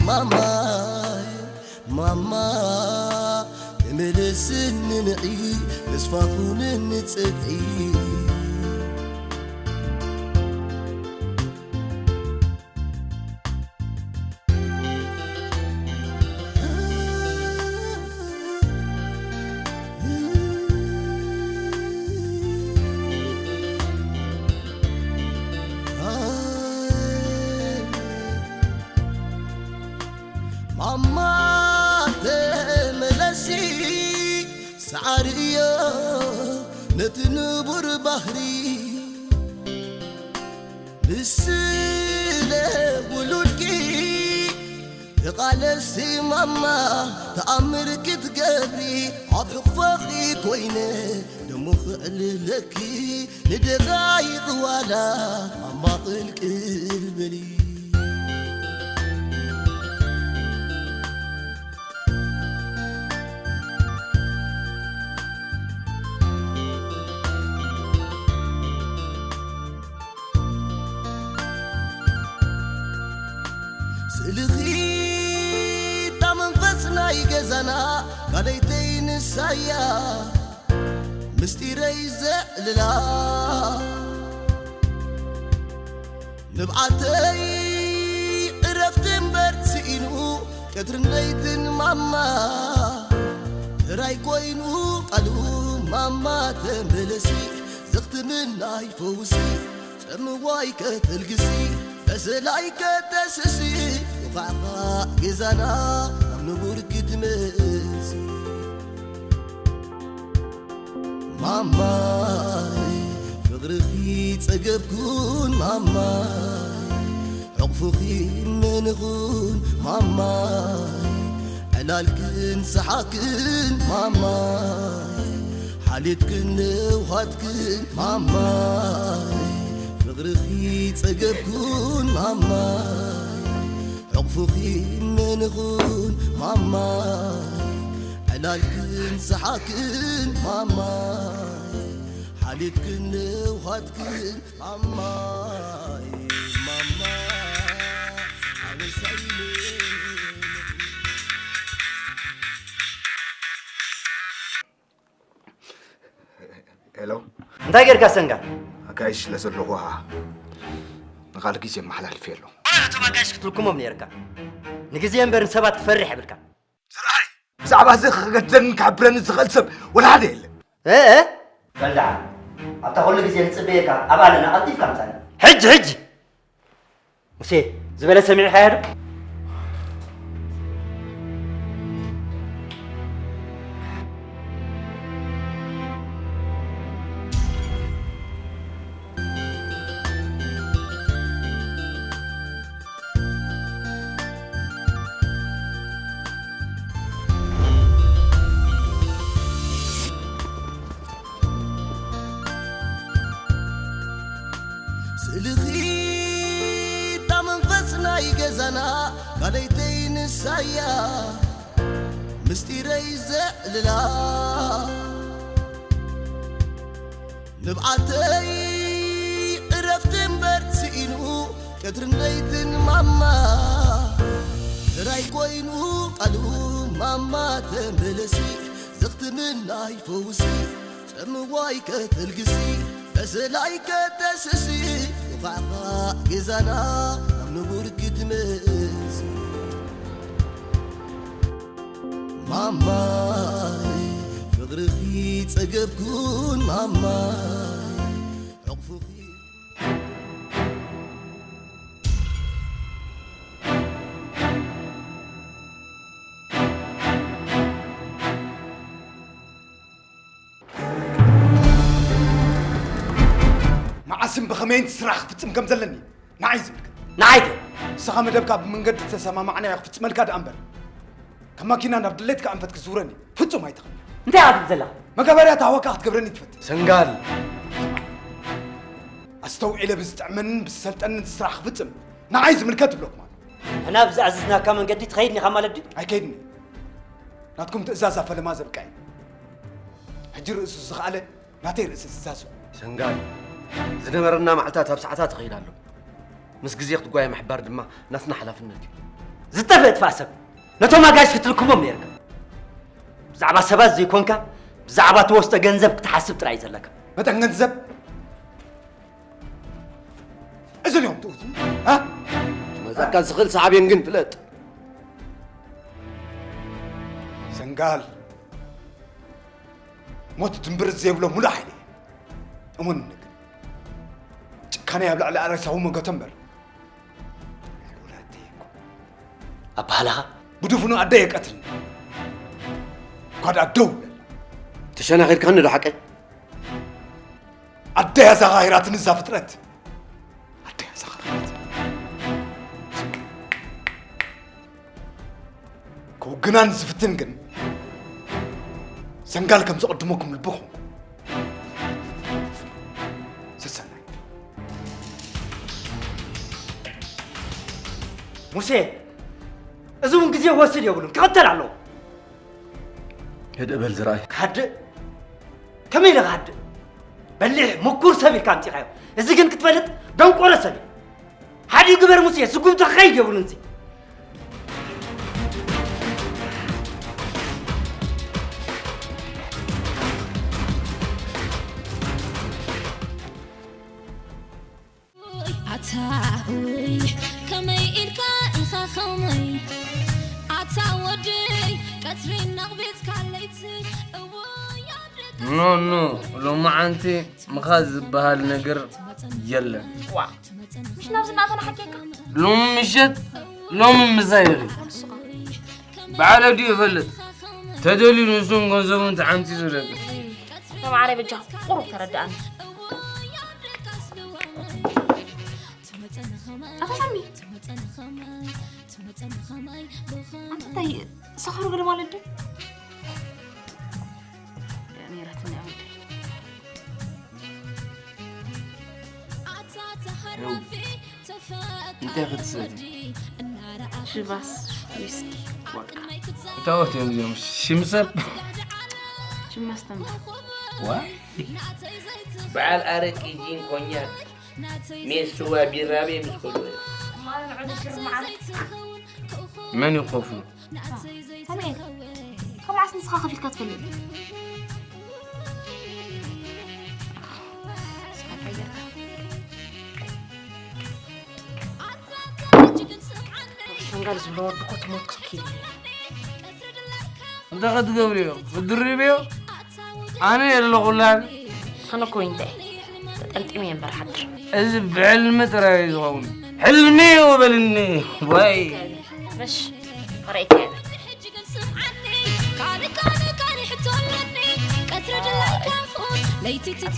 ማማየ ማማ ተመለስኒ ንዒ ተስፋ ኩንኒ ጽግዒ። ማማ ተመለሲ ሰዓሪ እዮ ነቲ ንቡር ባህሪ ንስለ ውሉድኪ ተቓለሲ ማማ ተኣምር ክትገብሪ ኣብ ሕቕፈኺ ኮይነ ደሞ ክዕልለኪ ንደቓይቕ ዋላ ማማ ቅልቅል በሊ። ስእልኺ እታ መንፈስ ናይ ገዛና ካልኣይተይ ንሳያ ምስጢረይ ዘዕልላ ንብዓተይ ዕረፍቲ እምበር ስኢኑ ቀትርን ለይትን ማማ ጥራይ ኮይኑ ቃሉ ማማ ተመለሲ ዘኽትምናይ ፈውሲ ጸምዋይ ከተልግሲ በሰላይ ከተስሲ ውቓዕቓዕ ገዛና ኣብ ንቡር ክትመሲ ማማይ ፍቕርኺ ጸገብኩን ማማይ ሕቕፍኺ መንኹን ማማይ ዕላልክን ሰሓክን ማማይ ሓልዮትክን ነውሃትክን ማማይ ፍቕርኺ ጸገብኩን ማማይ ሕቕፍኺ መንኹን ማማይ ዕላልክን ሰሓክን ማማይ ሓልዮትክን ነውሃትክን ማማይ ማማ ኣነሳይነ ሄሎ እንታይ ጌርካ ሰንጋ ኣጋይሽ ስለ ዘለኹ ንኻል ግዜ መሓላልፍ የሎ እቶም ኣጋይሽ ክትልኩሞም ነርካ ንግዜ እምበር ንሰባት ክፈርሕ የብልካ ብዛዕባ እዚ ክገድለንን ክሕብረንን ዝኽእል ሰብ ወላ ሓደ የለን። በልዓ ኣብታ ኩሉ ግዜ ንጽበየካ ኣብኣ ኣለና ቀልጢፍካ ምጻና። ሕጂ ሕጂ ሙሴ ዝበለ ሰሚዕኻዮ ዶ? ስእልኺ እታ መንፈስ ናይ ገዛና ካልኣይተይ ንሳያ ምስጢረይ ዘዕልላ ንብዓተይ ዕረፍቲ እምበር ስኢኑ ቀትርን ለይትን ማማ ጥራይ ኮይኑ ቃሉ ማማ ተመለሲ ዘኽትምናይ ፈውሲ ጸምዋይ ከተልግሲ በሰላይ ከተስሲ ውቓዕቓዕ ገዛና ኣብ ንቡር ክትመሲ ማማይ ፍቕርኺ ጸገብኩን ማማይ ሕቕፍኺ ብኸመይን ስራሕ ክፍጽም ከም ዘለኒ ንዓይ ዝምልከት። ንዓይ ከ? ንስኻ መደብካ ብመንገዲ ዝተሰማማዕናዮ ክፍጽመልካ ደኣ እምበር፣ ከም ማኪና ናብ ድሌትካ ኣንፈት ክዝውረኒ ፍጹም ኣይትኽእልን። እንታይ ኢኻ ትብል ዘለኻ? መጋበርያ ታህዋካ ክትገብረኒ ትፈትሕ። ሰንጋል። ኣስተውዒለ ብዝጥዕመንን ብዝሰልጠንን ስራሕ ክፍጽም ንዓይ ዝምልከት እብለኩም ኣሎ። ንሕና ብዝኣዘዝናካ መንገዲ ትኸይድ ኢኻ ማለት ድዩ? ኣይከይድን እየ። ናትኩም ትእዛዝ ኣፈለማ ዘብቅዐ። ሕጂ ርእሱ ዝኸኣለ ናተይ ርእሲ ዝዛዝም። ሰንጋል፣ ዝነበረና መዓልታት ኣብ ሰዓታት ይኸይድ ኣሎ። ምስ ግዜ ክትጓየ ምሕባር ድማ ናትና ሓላፍነት እዩ። ዝጠፍእ ጥፋእ ሰብ ነቶም ኣጋይሽ ክትልክሞም ነይርካ። ብዛዕባ ሰባት ዘይኮንካ፣ ብዛዕባ እቲ ወስጠ ገንዘብ ክትሓስብ ጥራይ እዩ ዘለካ። መጠን ገንዘብ እዚ እዮም ትእቱ፣ እ? ክመጸካ ዝኽእል ሳዕቤን ግን ፍለጥ። ሰንጋል፣ ሞት ድንብርት ዘይብሎ ሙሉእ ሓይሊ እዩ። እሙን ግን፣ ጭካነ ኣብ ልዕሊ ኣረሳዊ መገቶ እምበር፣ ልዕሊ ወላዲተይ እኮ። ኣበሃህላኻ? ብድፉኑ ኣደይ የቀትልኒ። እኳ ደኣ ደው ይብለላ። ተሸናኺልካኒ ዶ ሓቀይ? ኣደይ ኣዘኻኺራትኒ እዛ ፍጥረት። ኣደይ ኣዘኻኺራትኒ። ክውግናን ዝፍትን ግን ሰንጋል ከም ዝቕድመኩም ልቢ ኹንኩ። ሰሰናይ። ሙሴ፣ እዚ እውን ግዜ ወስድ የብሉን፣ ክቕተል ኣለዎ። ህድእ በል ዝረኣይ። ክሃድእ? ከመይ ኢለ ክሃድእ? በሊሕ፣ ምኩር ሰብ ኢልካ ኣምጺኻዮ። እዚ ግን ክትፈልጥ ደንቆሮ ሰብ እዩ። ሓዲኡ ግበር ሙሴ፣ ስጉምቲ ክኸይድ የብሉን እዚ። ኣታ እውይ ከመይ ኢልካ ኢኻ ኸመይ ኣታ ወደይ ቀትሪ ናቕቤትካ ለይቲ እውይ ኣደካ ኖ ኖ ሎማዓንቲ ምኻድ ዝበሃል ነገር የለን። ዋ ምሽ ናብዚ እናተናሓኬካ ሎሚ ምሸት ሎሚ ምሳይ ኢኺ። ንስኻ በዓል ኣዲኡ ይፈልጥ ተደልዩ ንሱን ገንዘቡን ተዓምፂ ዝደቂ ተማዕረ በጃ ቁሩብ ተረድኣኒ። ኣታ ሳሚ ኣንተ እንታይ ሰኸሩ ገለ ማለት ድዩ? ነይራትኒ ኣወደይ እንታይ ክትሰቲ? ሽቫስ ዊስኪ ዋቃ እታወት እዮም እዚኦም ሽምሰብ ሽማስተምር ዋ በዓል ኣረቂ ጂን ኮኛክ ሜስ ስዋ ቢራ በይ ምስ ከዱ መን ይኸፍሉ? ከመይ? ካብ ዓስ ንስኻ ከፊልካ ትፈልጥ? ንስኻ እንታይ ጌርካ? ሸንጋል ዝብሎ ወዲ እኮ ትሞት ክትኪድ። እንታይ ክትገብርዮ? ክትድርብዮ? ኣነ የለኹላን። ኣነ እኮ እንታይ? ተጠምጢመ እየ እምበር ሓድር። እዚ ብሕልሚ ጥራይ እዩ ዝኸውን። ሕልሚ እዩ በልኒ። ወይ። መሽ፣ ራእይቲ እየ።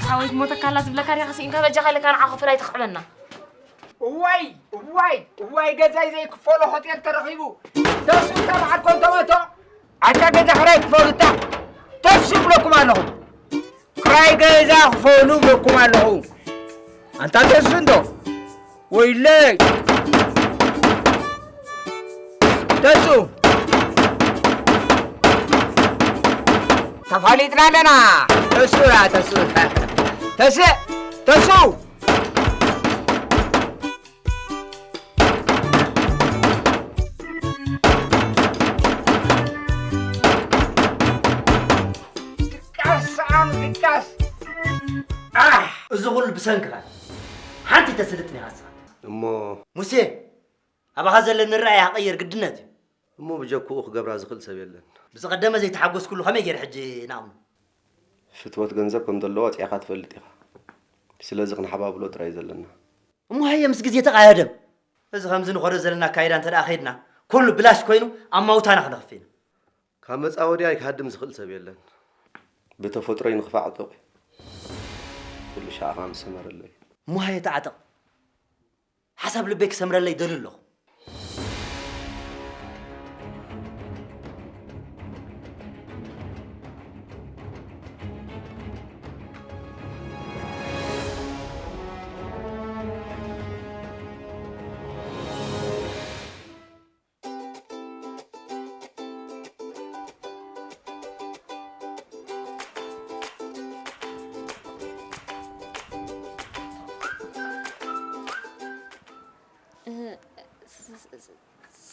ሓወይ ትሞተካ ኣላ ትብለካ ዲኻ? ስኢንካ በጃኻ ኢለካ ንዓ ክፍል ኣይትኽዕበና። እዋይ እዋይ እዋይ ገዛይ ዘይክፈሎ ሆቴል ተረኺቡ ተስኡ ተባዕል ኮንተመቶ ኣታ ገዛ ክራይ ክፈሉ እታ ተስኡ ብለኩም ኣለኹ ክራይ ገዛ ክፈሉ ብለኩም ኣለኹ ኣንታ ተስኡ እንዶ ወይለይ ተስኡ ተፋሊጥና ኣለና ተስኡ ተስኡ ተስእ ተስኡ ድቃስ ሰኣን ድቃስ ኣሕ! እዚ ኹሉ ብሰንክኻ ሓንቲ ተስልጥኒ ኢኻ ንስኻ። እሞ ሙሴ ኣባኻ ዘለኒ ራእይ ክቕይር ግድነት እዩ። እሞ ብጀክኡ ክገብራ ዝኽእል ሰብ የለን። ብዝቐደመ ዘይተሓጎስኩሉ ከመይ ገይረ ሕጂ ንኣምኖ? ፍትወት ገንዘብ ከም ዘለዎ ኣጽያኻ ትፈልጥ ኢኻ። ስለዚ ክንሓባብሎ ጥራይ እዩ ዘለና። እሞ ሃየ ምስ ግዜ ተቓየደም። እዚ ከምዚ ንኸዶ ዘለና ኣካይዳ እንተ ደኣ ከይድና ኩሉ ብላሽ ኮይኑ ኣብ ማውታና ክነኽፍ ኢና። ካብ መጻወድያ ኣይክሃድም ዝኽእል ሰብ የለን። ብተፈጥሮይ ንኽፋዕ ጥቑ። ኩሉ ሻዕ ከኣ ምስ ሰመረለይ። እሞ ሃየ ተዓጠቕ። ሓሳብ ልበይ ክሰምረለይ ደሊ ኣለኹ።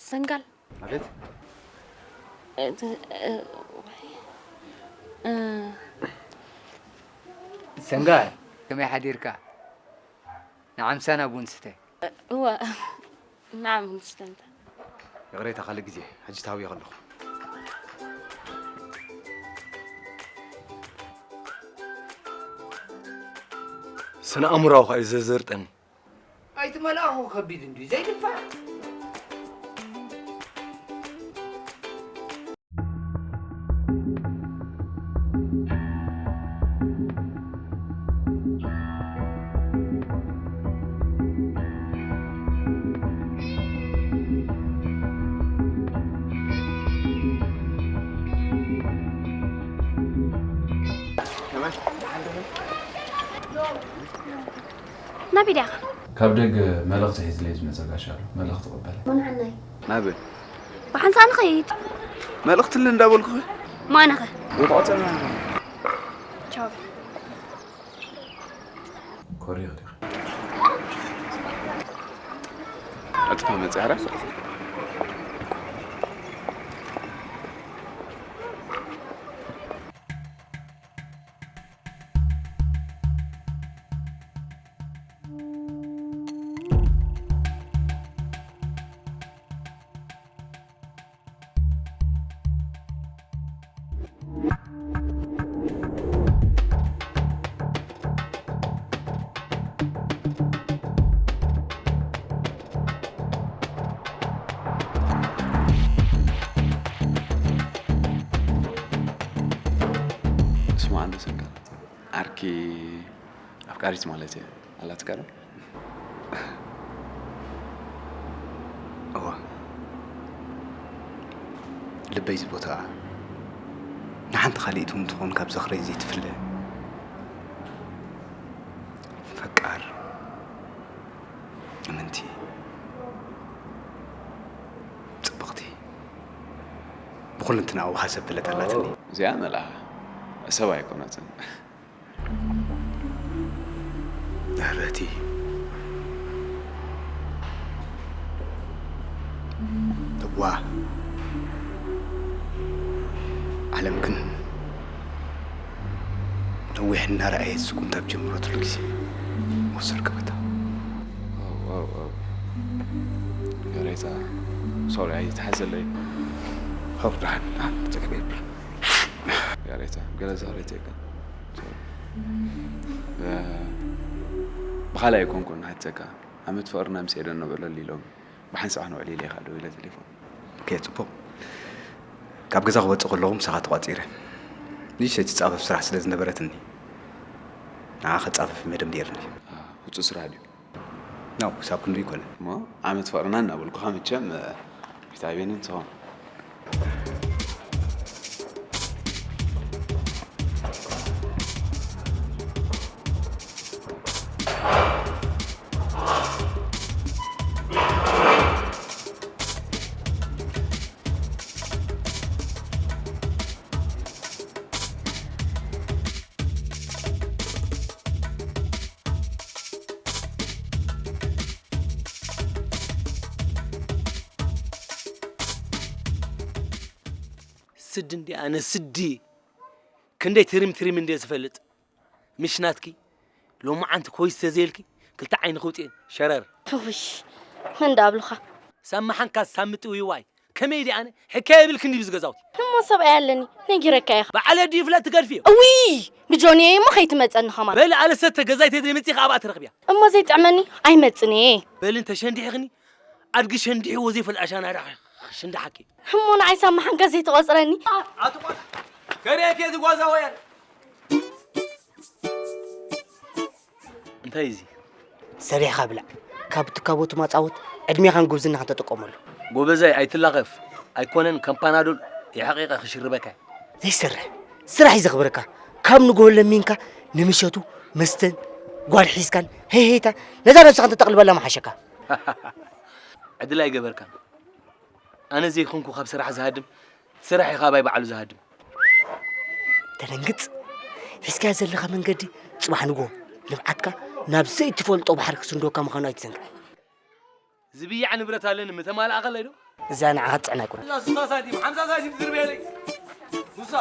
ሰንጋል። ኣቤት። ሰንጋል፣ ከመይ ሓዲርካ? ንዓምሳና ቡን ስተ። እወ፣ ንዓም ቡን ስተ እንተ። ይቕሬታ፣ ካልእ ግዜ፣ ሕጂ ተሃውየ ከለኹ። ስነ ኣእምሮኻ እዩ ዘዘርጠኒ። ኣይትመልኣኹ ከቢድ እንድዩ፣ ዘይድፋእ። ናበይ ዲኻ? ካብ ደገ መልእኽቲ ሒዝለይ ዝመጸ ጋሻ ኣሎ። መልእኽቲ ቅበለ። ሞንዓናይ። ናበይ? ብሓንሳእ ንኸይድ። መልእኽቲ ኣለ እንዳበልኩኺ። ማነኸ? ወቕዖ ጸና። ቻው። ኮሪኽ ዲኻ? ኣጥፋ መጽ፣ ኧረ። ስማ፣ ኣንተ ሰንጋል፣ ዓርኪ ኣፍቃሪት ማለት እየ ኣላትካ ዶ? እዋ፣ ልበይ ዝቦትኣ፣ ንሓንቲ ካልኢት እውን ትኾን ካብ ዝኽረይ ዘይትፍለ ፈቃር፣ እምንቲ፣ ጽብቕቲ፣ ብኹልንትናኡ ውሃ ሰብ ትለት ኣላትኒ። እዚኣ መልኣ ሰብ ኣይኮነትን። ምህረቲ። እዋ። ዓለም ግን ነዊሕ እናረኣየት ስጉምታ ኣብ ጀመረትሉ ግዜ ወሰድካ ቦታ። ኣው፣ ኣው፣ ኣው። ያሬታ፣ ሶሪ፣ ኣይትሓዘለይ። ኣው፣ ደሓን፣ ደሓን፣ ጸገም የብሉን። ያሬታ፣ ገለ ዛሬታ ይከን። ሶሪ። እ፣ ብኻልእ ኣይኮንኩን፣ ንሓተካ። ዓመት ፍቕርና ምስ ሄደ ነበለሉ ኢሎም። ብሓንሳእ ክንውዕል ኢለ ኢኻ ደዊለ ቴሌፎን። ኦኬ፣ ጽቡቕ። ካብ ገዛ ክወጽእ ከለኹ ምሳኻ ተቋጺረ። ንእሽተይ ትጻፈፍ ስራሕ ስለ ዝነበረትኒ፣ ንዓ ክጻፈፍ መደምዲርኒ። አ፣ ህጹጽ ስራሕ ድዩ? ናው፣ ክሳብ ክንዱ ይኮነ። እሞ ዓመት ፍቕርና እናበልኩኻ መቸም፣ እ፣ ቪታሚንን ሰሆን። ስዲ እንዲ ኣነ ስዲ። ክንደይ ትሪም ትሪም እንደ ዝፈልጥ። ምሽ ናትኪ፣ ሎማዓንቲ ኮይስ ተዘየልኪ፣ ክልተ ዓይኒ ክውፅኤን፣ ሸረር። ውሽ፣ መን ዳብሉኻ? ሳብ መሓንካ ሳብ ምጥውይዋይ። ከመይ ድየ ኣነ? ሕካየ የብልክን ድዩ ብዚ ገዛውቲ? እሞ ሰብኣይ ኣለኒ፣ ነጊረካ ኢኻ። በዓል ኣዲኡ ፍለጥ ትገድፍዮ። እውይ፣ ብጆንየ እሞ ከይትመጸኒ ኸማን። በሊ ኣለ ሰተ ገዛይ ተዘይመጺኻ ኣብኣ ትረኽብያ። እሞ ዘይጥዕመኒ ኣይመጽን እየ። በሊ እንተ ሸንዲሕኽኒ፣ ኣድጊ ሸንዲሕዎ ዘይፈልጥ ኣሻናዳ ሽንዳሓኪ። እሞ ንዓይ ሳብ መሓንካ ዘይትቖጽረኒ? ኣትቆጽ። ከርእየኪ እዚ ጓዛ ወያል። እንታይ እዚ? ሰሪሕኻ ብላዕ። ካብ ትካቦቱ ማጻወት ዕድሜኻን ጉብዝናኻን ተጠቀመሉ። ጎበዛይ ኣይትላኸፍ። ኣይኮነን ከም ፓናዶል የሐቂቀ ክሽርበካ። ዘይሰርሕ ስራሕ እዩ ዘኽብረካ። ካብ ንጎሆ ለሚንካ ንምሸቱ መስተን ጓል ሒዝካን ሄሄታ ነዛ ነብስኻ እንተተቕልበላ መሓሸካ። ዕድል ኣይገበርካን። ኣነ ዘይኮንኩ ካብ ስራሕ ዝሃድም፣ ስራሕ እዩ ካባይ ባዕሉ ዝሃድም። ተደንግጽ። ሒዝካዮ ዘለኻ መንገዲ ጽባሕ ንጎ ልምዓትካ ናብ ዘይትፈልጦ ባሕሪ ክስንደወካ ምዃኑ ኣይትዘንግዕ። ዝብያዕ ንብረት ኣለኒ፣ ምተማልኣኸለይ ዶ? እዛ ንዓኻ ትጽዕና ኣይኮነን። እዛ ስሳ ሳንቲም፣ ሓምሳ ሳንቲም ዝርበየለይ። ሙሳ።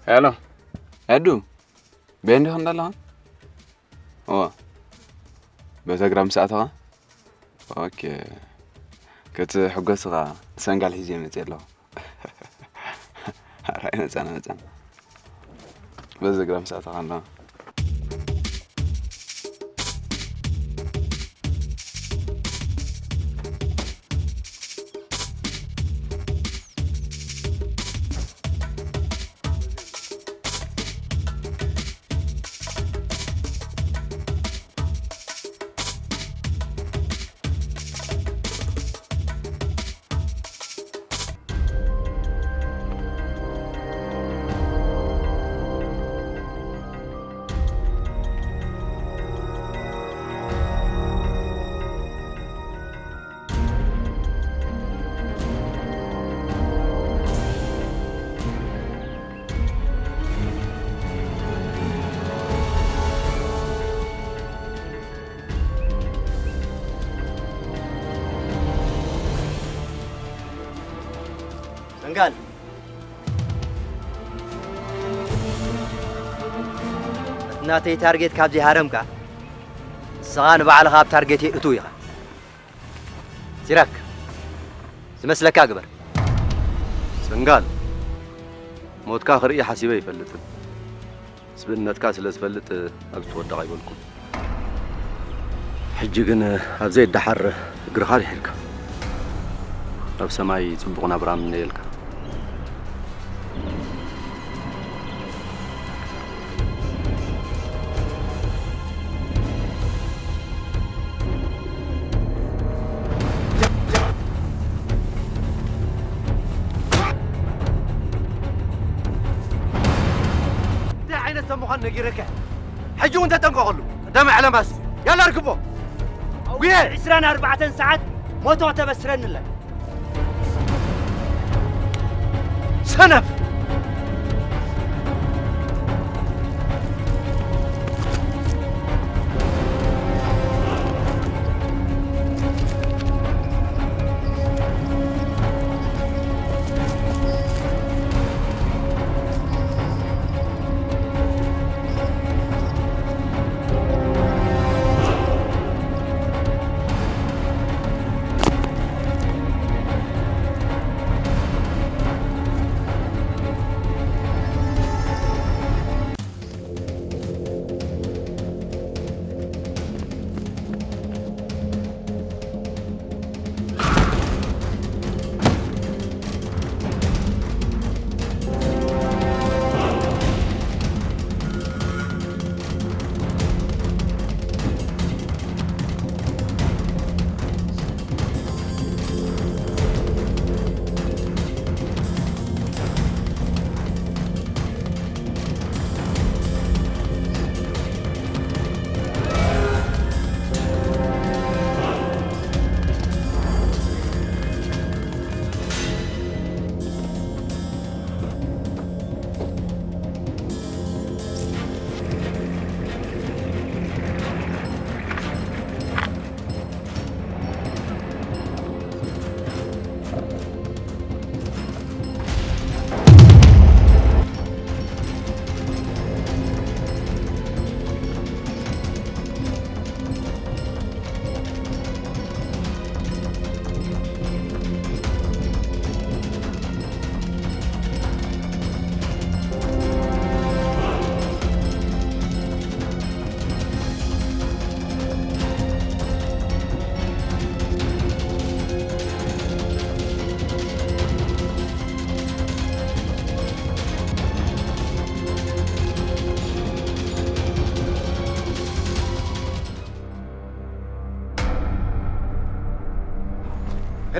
ሄሎ። ኤዱ፣ በየን ዲኻ እንዳለኻ? እወ። በተግራ ምስ ኣተኻ? ኦኬ። ክትሕጎስ ኢኻ፣ ንሰንጋል ሒዘ መፅእ ኣለኹ። ኣራይ መፃና፣ መፃና። በዚ እግራ ምስ ኣተኻ ኣለኻ። ሰንጋል፣ እቲ ናተይ ታርጌት ካብ ዘይሃረምካ፣ ንስኻ ንባዕልኻ ኣብ ታርጌተይ እትው ኢኻ። ሲራክ፣ ዝመስለካ ግበር። ሰንጋል፣ ሞትካ ክርኢ ሓሲበ ኣይፈልጥን። ስብእነትካ ስለ ዝፈልጥ፣ ኣብዚ ትወድቕ ኣይበልኩን። ሕጂ ግን ኣብ ዘይደሓር እግርኻ ድሒርካ፣ ኣብ ሰማይ ጽቡቕ ናብራ እምነየልካ። እንታይ ዓይነት ሰብ ምዃኑ ነጊረካ። ሕጂ እውን ተጠንቀቐሉ። ቀዳማይ ዕላማስ ያላ ርክቦ። ጉየ! ዕስራን ኣርባዕተን ሰዓት ሞቶ ተበስረኒ ኣላ። ሰነፍ!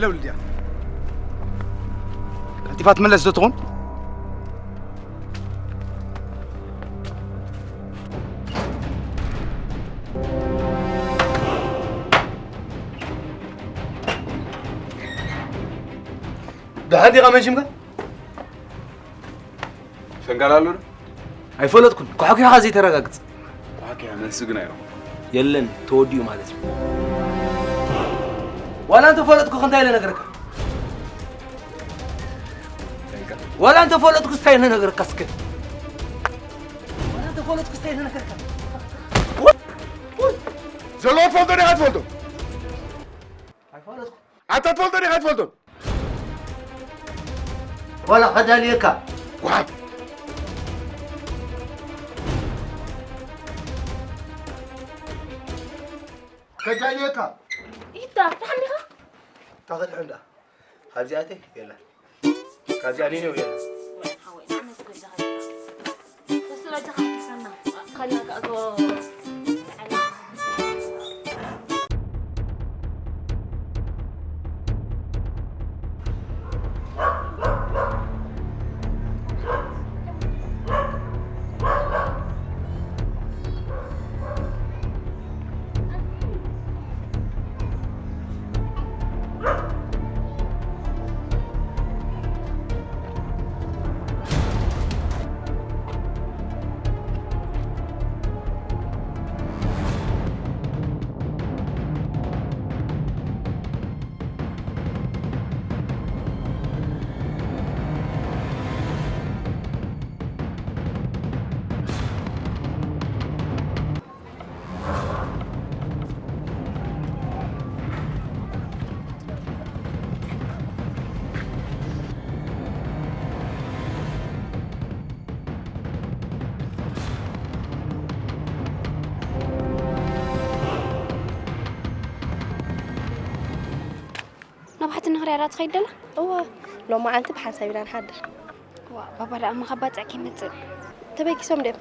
ለው ልድያ ቀልጢፋ ትመለስ ዶ ትኾን? ደሓን ዲኻ መን ሽምካ? ሸንጋል ኣሎ ዶ? ኣይፈለጥኩን። ኳሕኲሕኻ ዘይተረጋግጽ። ኳሕኲሐ መልሲ ግን ኣይረኹ። የለን፣ ተወዲኡ ማለት እዩ። ዋላ እንተ ፈለጥኩ እንታይ ኢለ ነገርካ? ዋላ እንተ ፈለጥኩ እንታይ ኢለ ነገርካ እስከ? ዋላ እንተ ፈለጥኩ እንታይ ኢለ ነገርካ? ዘሎ ትፈልጦ ዲኻ ትፈልጦ? ኣይፈለጥኩ። ኣታ ትፈልጦ ዲኻ ትፈልጦ? ዋላ ከዳልየካ። ጓሓፍ። ከዳልየካ። ኢታ፣ ደሓን ዲኻ? ታኸድሑ እንዳ። ካብዚኣተይ የላ። ካብዚኣ ኒኒው የላ። ወይ ሓወይ፣ ንዓመት ገዛኻ ይብላ። እሱ በጃኻ ትሰና። ኸላ ከእቶ ናብ ሓቲ ንኽሪያ ዳ ትኸይድ ደላ? እወ፣ ሎማዓንቲ ብሓንሳብ ኢና ንሓድር። ዋ፣ ባባ ደኣ እሞ ካብ ባጽዕ ከይመጽእ። ተበጊሶም ድዮም?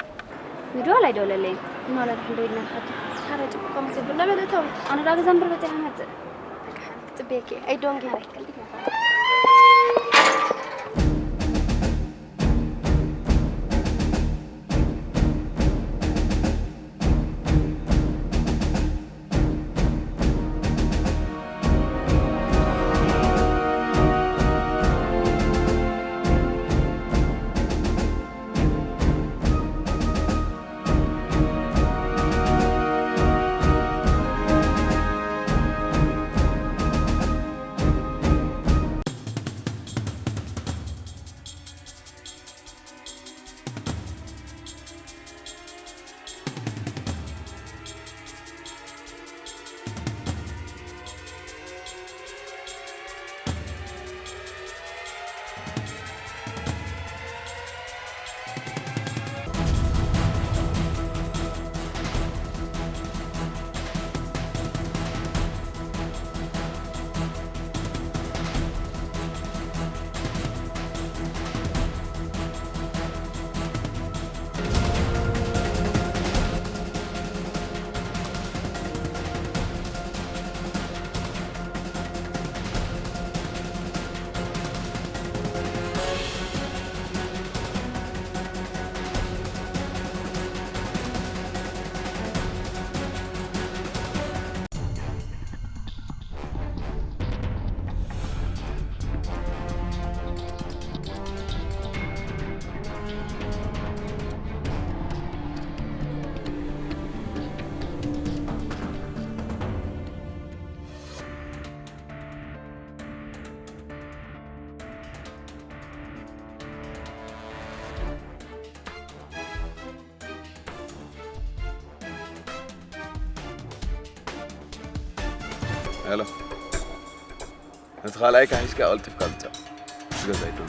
ንዶ ኣይደወለለይን። ንማላ ድሕን ዶ ኢልና ንሓድር? ሓረ ጽቡቕ ከም ትብል ነበለ እታዊ። ኣነ ዳ ገዛ እምበር በጺሐ መጽእ። በቃ ሓንቲ ክጽበየኪ እየ። ኣይደንግያ። ሄሎ፣ ነቲ ካልኣይካ ሒዝካ ቀልጢፍካ ምጻእ። ገዛ ኣይደሎ።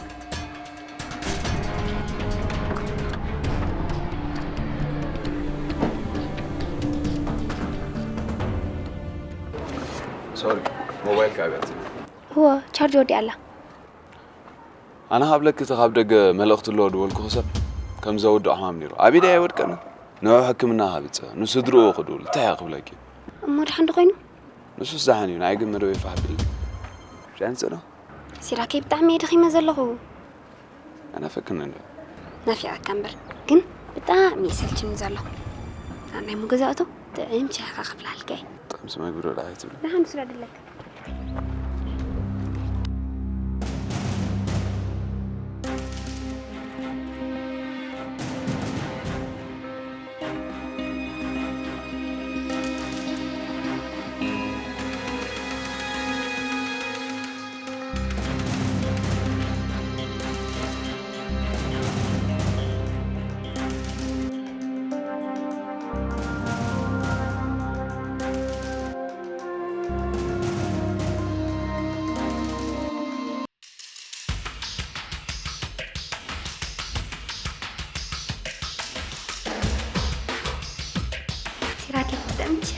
ሶሪ፣ ሞባይልካ ኣብያ ትብል። እወ፣ ቻርጅ ወዲኣ ኣላ። ኣነ ካብ ለክቲ ካብ ደገ መልእኽቲ ኣለዎ ድበልኩኹ ሰብ ከም ዘውድኦ ሕማም ነይሩ። ኣብ ኢደይ ኣይወድቀን። ንዑ ሕክምና ካብ ይጽእ፣ ንስድርኡ ክድውል፣ እንታይ እየ ክብለኪ? እሞ ደሓን ዶ ኮይኑ? ንሱስ ደሓን እዩ፣ ንዓይ ግን መደበይ ፋሕ ኣቢልኒ። ዳንስ ዶ? ሲራከይ ብጣዕሚ እየ ደኺመ ዘለኹ። ኣናፈቅን እንዶ። ናፊቐካ እምበር፣ ግን ብጣዕሚ እዩ ሰልችኒ ዘሎ። ኣናይ ምገዛእቶ ጥዕም ቻኻ ክፍላልከ። ጥዕም ስማይ ጉዶ ደሓይ ትብል። ደሓን ስለ ድለክ። ሲራክ ይጠምቻ።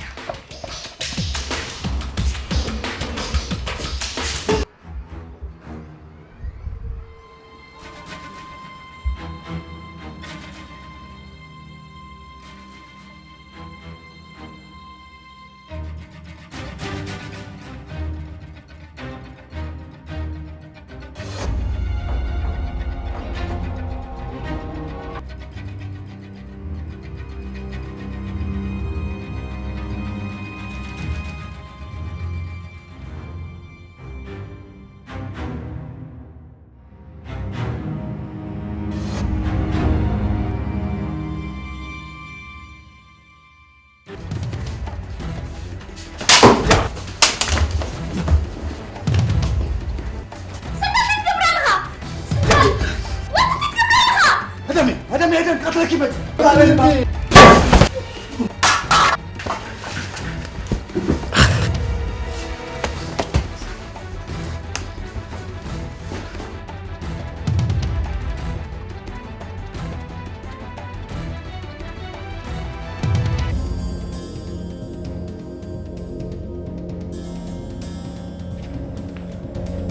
هدمي، هدمي، هدمي، قتلك يمت.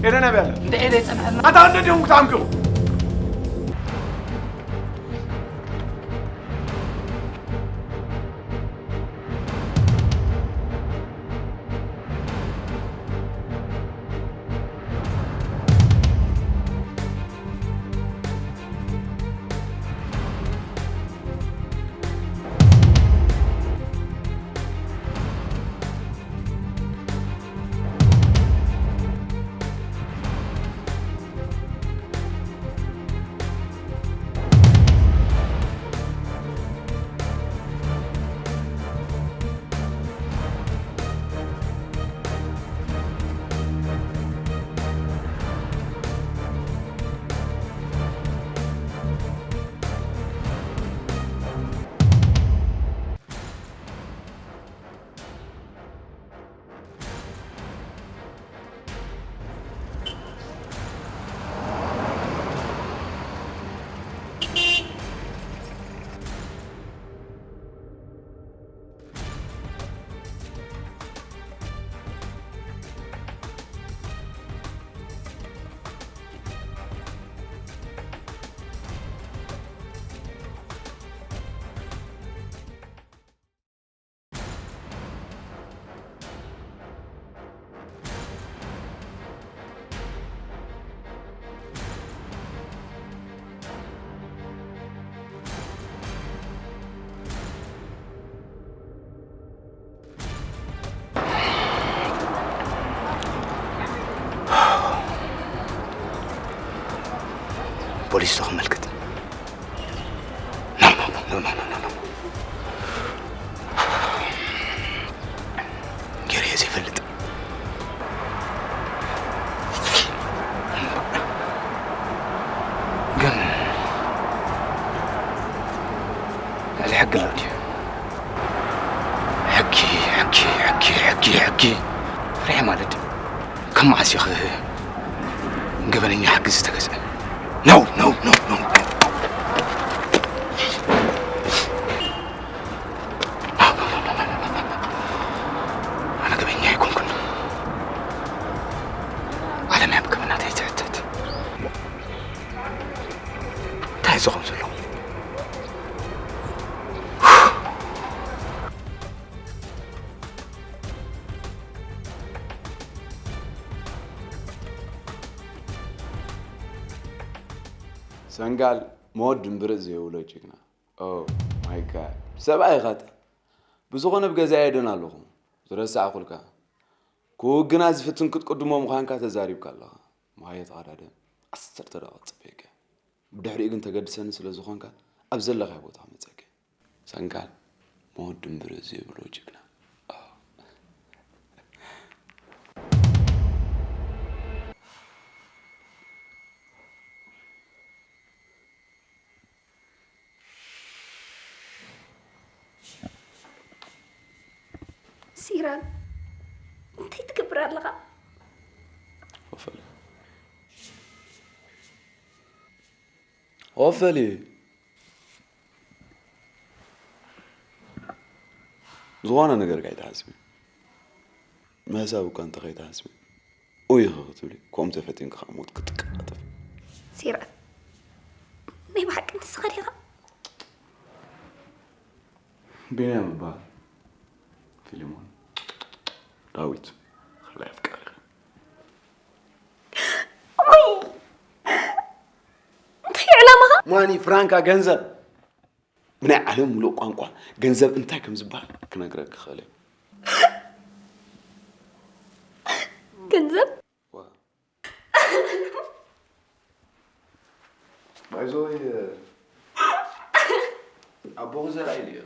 ኤደን ኣበይ ኣላ? እንደ ኤደ ይጸንሐና። ኣታ እንደ ደም ክታምክሩ። ፖሊስ ዶ ከመልክት? ኖ፣ ኖ፣ ኖ። ገይረዮ ዘይፈልጥ። ግን ልዕሊ ሕጊ ኣሎ ድዩ? ሕጊ፣ ሕጊ፣ ሕጊ፣ ሕጊ፣ ሕጊ። ፍርሒ ማለት ከም መዓስ ኢኺ ገበነኛ ሕጊ ዝተገዝአ? No, no, no, no. ኣነ ገበኛ ኣይኮንኩን። ዓለም እያ ብገበናተይ ትሕተት። እንታይ ዝኸውን ዘለኹ? ሰንጋል ሞድ ድንብርእ ዘይብሎ ጅግና። Oh my God። ሰብኣይ ኻተ ብዝኾነ ብገዛ የደን ኣለኹ። ዝረሳዕኩልካ ክውግና ዝፍትን ክትቅድሞ ምዃንካ ተዛሪብካ ኣለኻ። መሃዮ ተቐዳደም። ዓሰርተ ደቂቕ ጽበየካ። ብድሕሪኡ ግን ተገድሰኒ ስለ ዝኾንካ ኣብ ዘለኻዮ ቦታ ክመጸካ። ሰንጋል ሞት ድንብርእ ዘይብሎ ጅግና። ሲራን እንታይ ትገብር ኣለኻ? ወፈሊ ወፈሊ ዝኾነ ነገር ካይትሓስቢ መህሳብ እኳ እንተ ከይትሓስቢ ኡይ ኢኺ ክትብሊ ከምኡ ተፈቲንኪ ከዓ ሞት ክትቀላጠፊ። ሲራን ናይ ብሓቂ ንስኻ ዲኻ? ቢንያም እበሃል። ፊልሞን ዳዊት ካልኣይ ኣፍቃሪኺ። ኦይ እንታይ ዕላማኻ? ማኒ ፍራንካ ገንዘብ ብናይ ዓለም ሙሉእ ቋንቋ ገንዘብ እንታይ ከም ዝበሃል ክነግረኪ ክኽእል እየ። ገንዘብ ባይዘወይ ኣቦኺ ዘርኣይ ድዩ?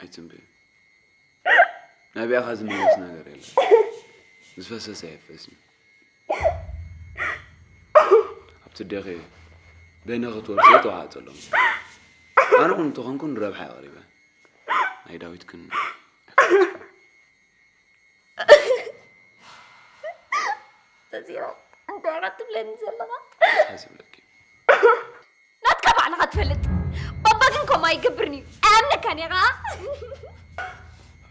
ኣይትንበይ። ናቢኣኻ ዝምለስ ነገር የለን። ዝፈሰሰ የፈስ እዩ። ኣብቲ ደኺ በይነ ክትወርሶ ተዋሃጠሎም። ኣነ ኹን እንተኾንኩ ንረብሓ ኣቕሪበ ናይ ዳዊት ግን ተዚሮ እንታይ ኢኻ ትብለኒ ዘለኻ? እንታይ ዝብለኪ? ናትካ ባዕልኻ ትፈልጥ። ባባ ግን ከምኡ ኣይገብርን እዩ። ኣያምነካን እየ ኸዓ።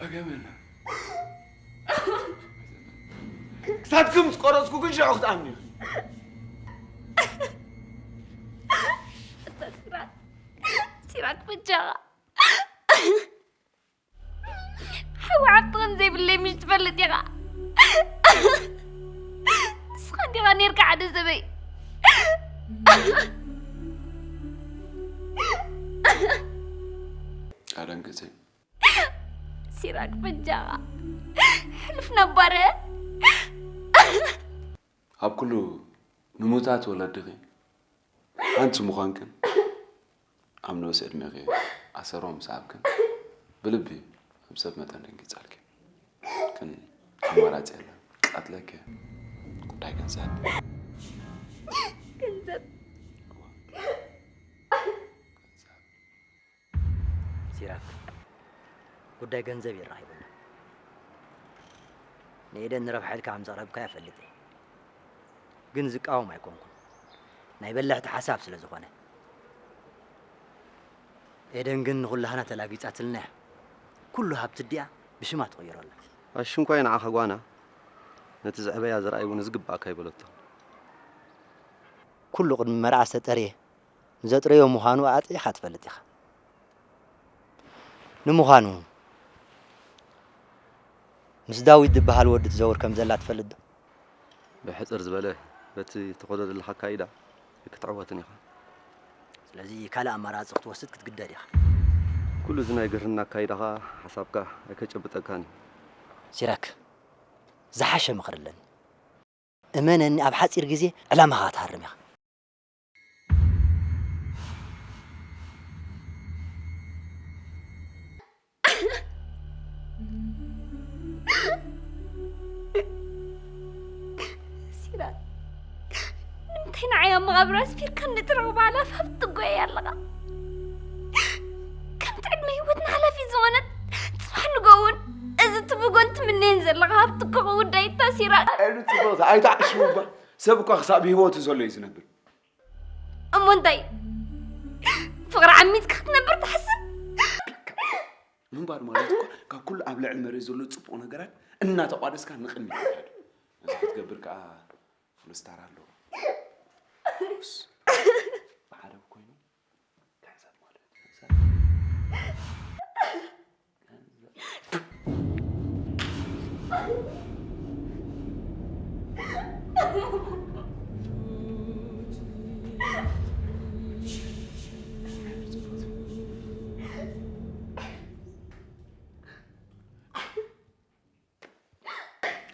ኣገመን ክሳትኪ ምስ ቆረፅኩ ግን ሽዑ ክትኣምኒ ኢኺ። እታ ሲራክ ሲራክ በጃኻ። ሓዊ ዓብቲ ከም ዘይብለይ ምሽ ትፈልጥ ኢኻ። ንስኻ እንዲኻ ነርካ ሓደ ሰበይ። ኣደንግፅን ሲራክ በጃኻ ሕሉፍ ነባረ። ኣብ ኩሉ ንሙታት ወለድኺ ሓንቲ ምዃንክን ኣብ ንኡስ ዕድሜኺ ኣሰሮ ምስዓብክን ብልቢ ከም ሰብ መጠን ደንጊጻልኪ። ግን ኣማራጺ የለን። ክቀትለኪ እየ። ጉዳይ ገንዘብ። ገንዘብ ሲራክ፣ ጉዳይ ገንዘብ እዩ ኣራኺቡና። ንኤደን ንረብሓ ኢልካ ከም ዘቕረብካያ እፈልጥ እየ። ግን ዝቃወም ኣይኮንኩን። ናይ በላሕቲ ሓሳብ ስለ ዝኾነ። ኤደን ግን ንኹላህና ተላጊጻትልና እያ። ኩሉ ሃብቲ እዲኣ ብሽማ ትቕይሮ ኣላ። ኣሽንኳይ ንዓኻ ጓና፣ ነቲ ዘዕበያ ዘርኣይ እውን ዝግብኣካ ኣይበለቶን። ኩሉ ቅድሚ መርዓ ዝተጠርየ ንዘጥረዮ ምዃኑ ኣጥሪኻ ትፈልጥ ኢኻ። ንምዃኑ ምስ ዳዊት ዝበሃል ወዲ ትዘውር ከም ዘላ ትፈልጥ ዶ? ብሕጽር ዝበለ በቲ ትኸዶ ዘለኻ ኣካይዳ ኣይክትዕወትን ኢኻ። ስለዚ ካልእ ኣማራጺ ክትወስድ ክትግደድ ኢኻ። ኩሉ እዚ ናይ ግርህና ኣካይዳኻ ሓሳብካ ኣይከጨብጠካን እዩ። ሲራክ ዝሓሸ ምኽሪ ኣለኒ። እመነኒ ኣብ ሓጺር ግዜ ዕላማኻ ክትሃርም ኢኻ። ሲራክ ንምንታይ ንዓይ ኣብ መቓብር ኣስፊርካ ንትረኽባ ኣላፍ ሃብቲ ትጎየይ ኣለኻ? ከምቲ ዕድመ ህይወትና ሓላፊት ዝኾነት ጽባሕ ንግሆ እውን እዚ ትብጎን ትምነየን ዘለኻ ሃብቲ እኮ ክውዳእ እዩ እታ ሲራክ። ዕሉ ጽቡቕ ኣይትዓሽው እባ ሰብ እኳ ክሳብ ብህይወቱ ዘሎ እዩ ዝነብር። እሞ እንታይ ፍቕሪ ዓሚጽካ ክትነብር ትሓስብ? ምንባር ማለት እኮ ካብ ኩሉ ኣብ ልዕሊ መሬት ዘሎ ጽቡቕ ነገራት እናተቋደስካ ንቕድሚት ምኻድ እዩ። እዚ ክትገብር ከኣ ፍሉይ ስታር ኣለዎ። ብሓደ ኮይኑ ገንዘብ ማለት እዩ። ገንዘብ። ገንዘብ።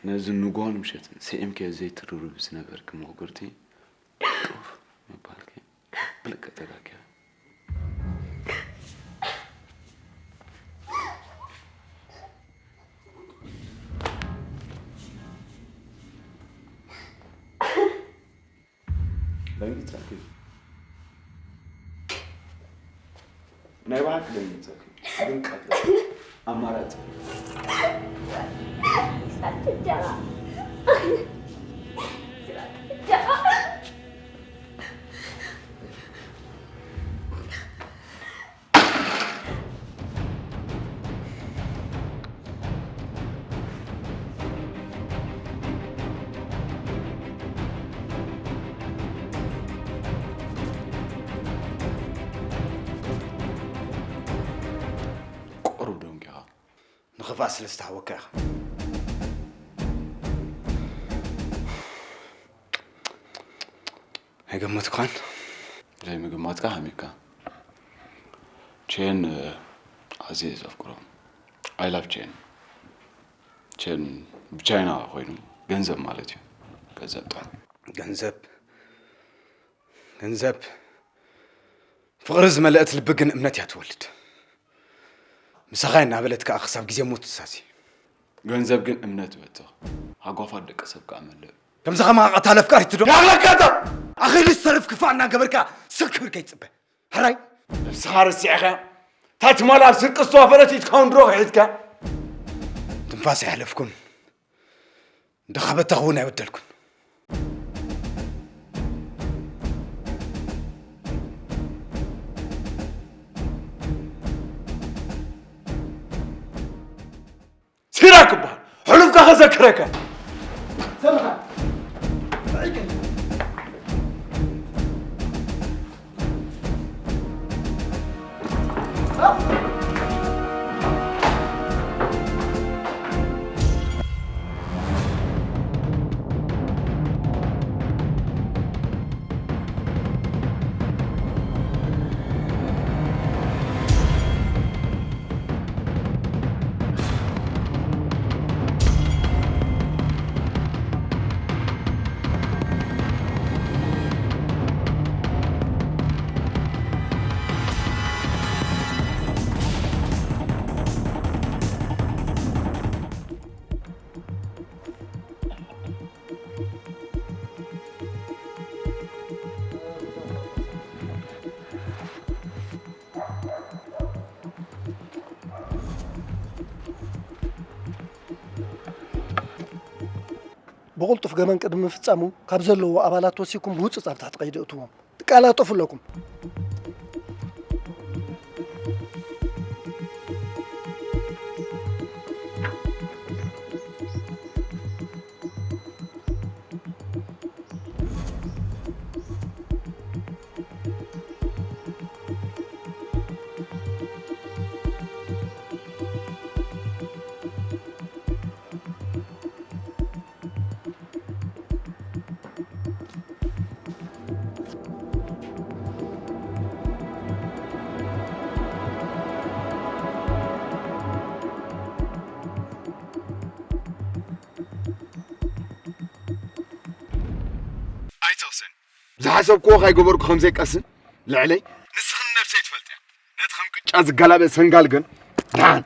ነዚ ንግሆን ምሸትን ስዒምክዮ ዘይትርብርቢ ዝነበርኪ ምቕጉርቲ፣ ጡፍ ምባልኪ ብልክዕ ተጋግያ። ደንጊጸኪ። ናይ ብሓቂ ደንጊጸኪ። ግን ቀጥለ። ኣማራጺ። ቁሩብ ደንጊኻ። ንኽፍኣት ስለ ዝተሃወካ ኢኻ። ኣይገመትኳን። ዘይምግማትካ ሃሚካ። ቼን፣ እ፣ ኣዝየ ዘፍቅሮ። I love ቼን። ቼን ብቻይና ኮይኑ ገንዘብ ማለት እዩ። ገንዘብ ጥራይ። ገንዘብ፣ ገንዘብ። ፍቕሪ ዝመልአት ልቢ ግን እምነት እያ ትወልድ። ምሳኻ እናበለት ከኣ ክሳብ ግዜ ሞት ትሳሲ። ገንዘብ ግን እምነት ይበትኽ። ሃጓፋት ደቂ ሰብ ከኣ መልእ። ከምዚ ከማኻ ቀታሊ ኣፍቃሪት ዶ? ያብለካ ዶ? ኣኺሉ ዝተርፍ ክፋእ እናገበርካ ሰብ ክብር ከይትጽበ። ሕራይ? ነብስኻ ረሲዕኻ? እታ ትማል ኣብ ስርቂ ዝተዋፈረት ኢድካ እውን ድሮ ክሒድካ? ትንፋስ ኣየሕለፍኩን። እንተኻበታ ክውን ኣይበደልኩን። ሲራክ እባ፣ ሕሉፍካ ከዘክረካ። ሰምኻ። ብቕልጡፍ ገበን ቅድሚ ምፍጻሙ፣ ካብ ዘለዉ ኣባላት ወሲኹም ብህጹጽ ኣብ ትሕቲ ቀይዲ እእትዎም። ትቀላጠፉ ኣለኩም። ኣይትቕስን። ዝሓሰብክዎ ከይገበርኩ ከም ዘይቀስን ልዕለይ። ንስኺ ንነብሰይ ትፈልጥያ። ነቲ ከም ቅጫ ዝገላበጥ ሰንጋል ግን ደሓን።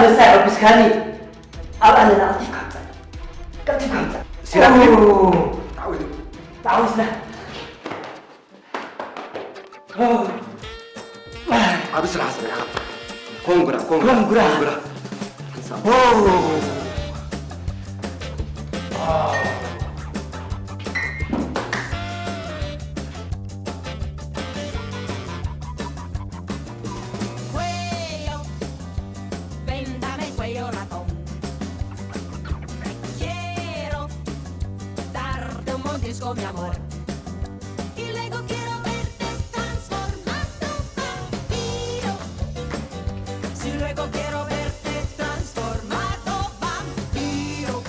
እሳ ረቢስካኒ። ኣብ ኣለና ቀልጢፍካ ምጻእ። ቀልጢፍካ ምጻእ። ሲራክ። ኦ፣ ተዓዊቱ። ተዓዊትና። ኦ። ኣብ ስራሕ ስራሕ። ኮንግራ፣ ኮንግራ፣ ኮንግራ። ኮንግራ። ኦ። Cuello, véndame el cuello ratón. Quiero darte un mordisco, mi amor. Y luego quiero verte transformado vampiro. Si luego quiero verte transformado vampiro.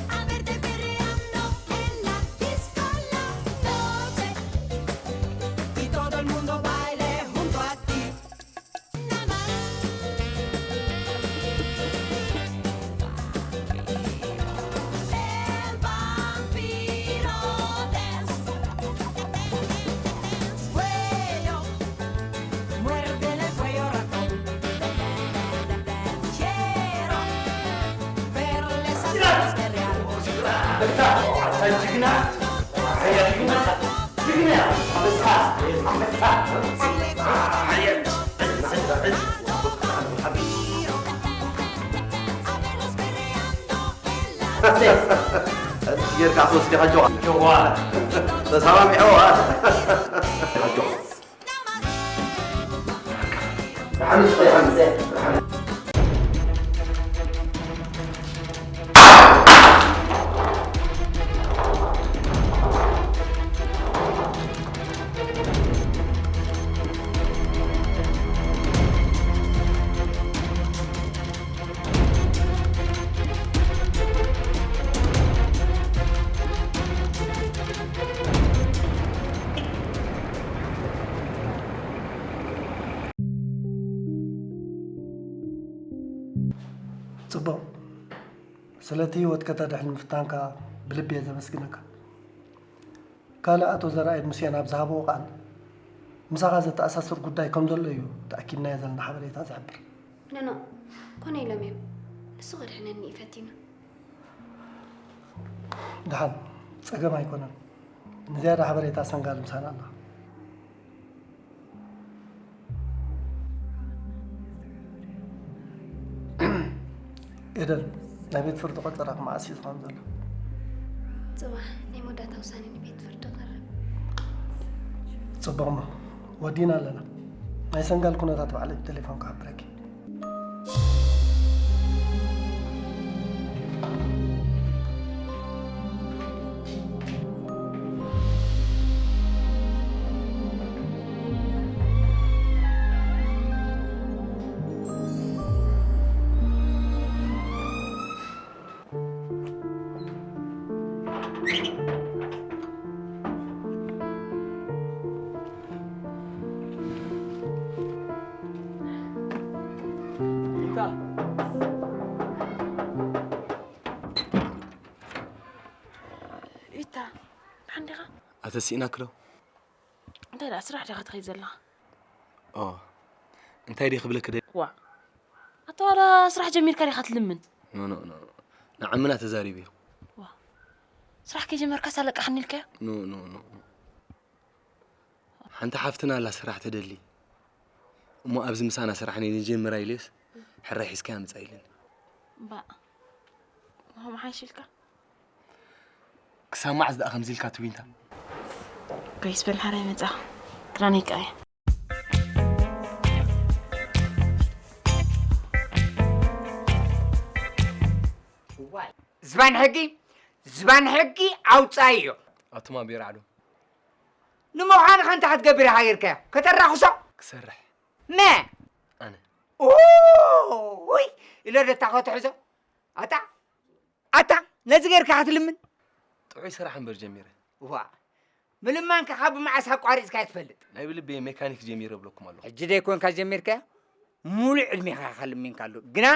A verte perreando en la disco la noche. Y todo el mundo baile junto a ti. Nada más. El vampiro dance. Cuello, muérdele el cuello, ratón. Quiero verle esa voz de real. ጅግና፣ ጅግና፣ ጅግና፣ ኣንበሳ፣ ኣንበሳ። ጌርካ ክትወስድ ኢኻ ጆዋ። ጆዋ። ተሰማሚዕዎ። ጆዋ። ደሓን ስቕ፣ ደሓን። ጽቡቕ። ስለቲ ህይወት ከተድሕን ምፍታንካ ብልቢ እየ ዘመስግነካ። ካልእ ኣቶ ዘርኣይ ሙሴን ኣብ ዝሃብዎ ቃል፣ ምሳኻ ዘተኣሳስር ጉዳይ ከም ዘሎ እዩ ተኣኪድናዮ ዘለና ሓበሬታ ዝሕብር። ኖኖ፣ ኮነ ኢሎም እዮም። ንሱ ከድሕነኒ እዩ ፈቲኑ። ደሓን፣ ጸገም ኣይኮነን። ንዝያዳ ሓበሬታ ሰንጋል ምሳና ኣላ። ኤደን፣ ናይ ቤት ፍርዲ ቆጸራኺ መዓስ እዩ ዝኸውን ዘሎ? ጽባሕ ናይ መወዳእታ ውሳነ ንቤት ፍርዲ ቀርብ። ጽቡቕ እሞ፣ ወዲና ኣለና። ናይ ሰንጋል ኩነታት ባዕለይ ብቴሌፎን ክሕብረኪ። ሪታ፣ ደሓን ዲኻ? ኣተሲእናክሎ። እንታይ ደኣ ስራሕ ዲኻ ትኸይድ ዘለኻ? ኦ፣ እንታይ ድየ ክብለኪ ደልየ? ዋ፣ ኣታ ዋላ ስራሕ ጀሚርካ ዲኻ ትልምን? ኖ፣ ኖ፣ ኖ። ንዓምና ተዛሪበዮ። ዋ፣ ስራሕ ከይጀመርካስ ኣለቃሕኒ ኢልካዮ? ኖ፣ ኖ፣ ኖ፣ ኖ። ሓንቲ ሓፍትና ኣላ ስራሕ ትደሊ። እሞ ኣብዚ ምሳና ስራሕ ንጀምራ ኢለስ ሕራይ ሒዝካያ ምጻእ ኢለኒ። ባእ፣ ከምኡ ሓይሽ ኢልካ? ክሳብ መዓስ ደኣ ከምዚ ኢልካ ትዊንታ? ቆይ እስበል፣ ሓራይ መጻ። ክዳነይ ቀየ። ዝባን ሕጊ፣ ዝባን ሕጊ ኣውጻዮ። ኣቱማ ቢራዕዶ። ንምዃኑ ከ እንታይ ክትገብር ኢኻ ጌርካዮ? ከተራኽሶ? ክሰርሕ። መ? ኣነ። ኡይ፣ ኢለ ዶ እታ ክትሕዞ? ኣታ፣ ኣታ፣ ነዚ ጌርካ ክትልምን? ጥዑይ ስራሕ እምበር ጀሚረ። እዋ፣ ምልማንካ ካብ መዓስ ኣቋሪጽካዮ ትፈልጥ? ናይ ብልበይ ሜካኒክ ጀሚረ እብለኩም ኣለኹ። ሕጂ ደይኮንካ ጀሚርካዮ? ሙሉእ ዕድሜኻ ኢኻ ለሚንካሉ። ግና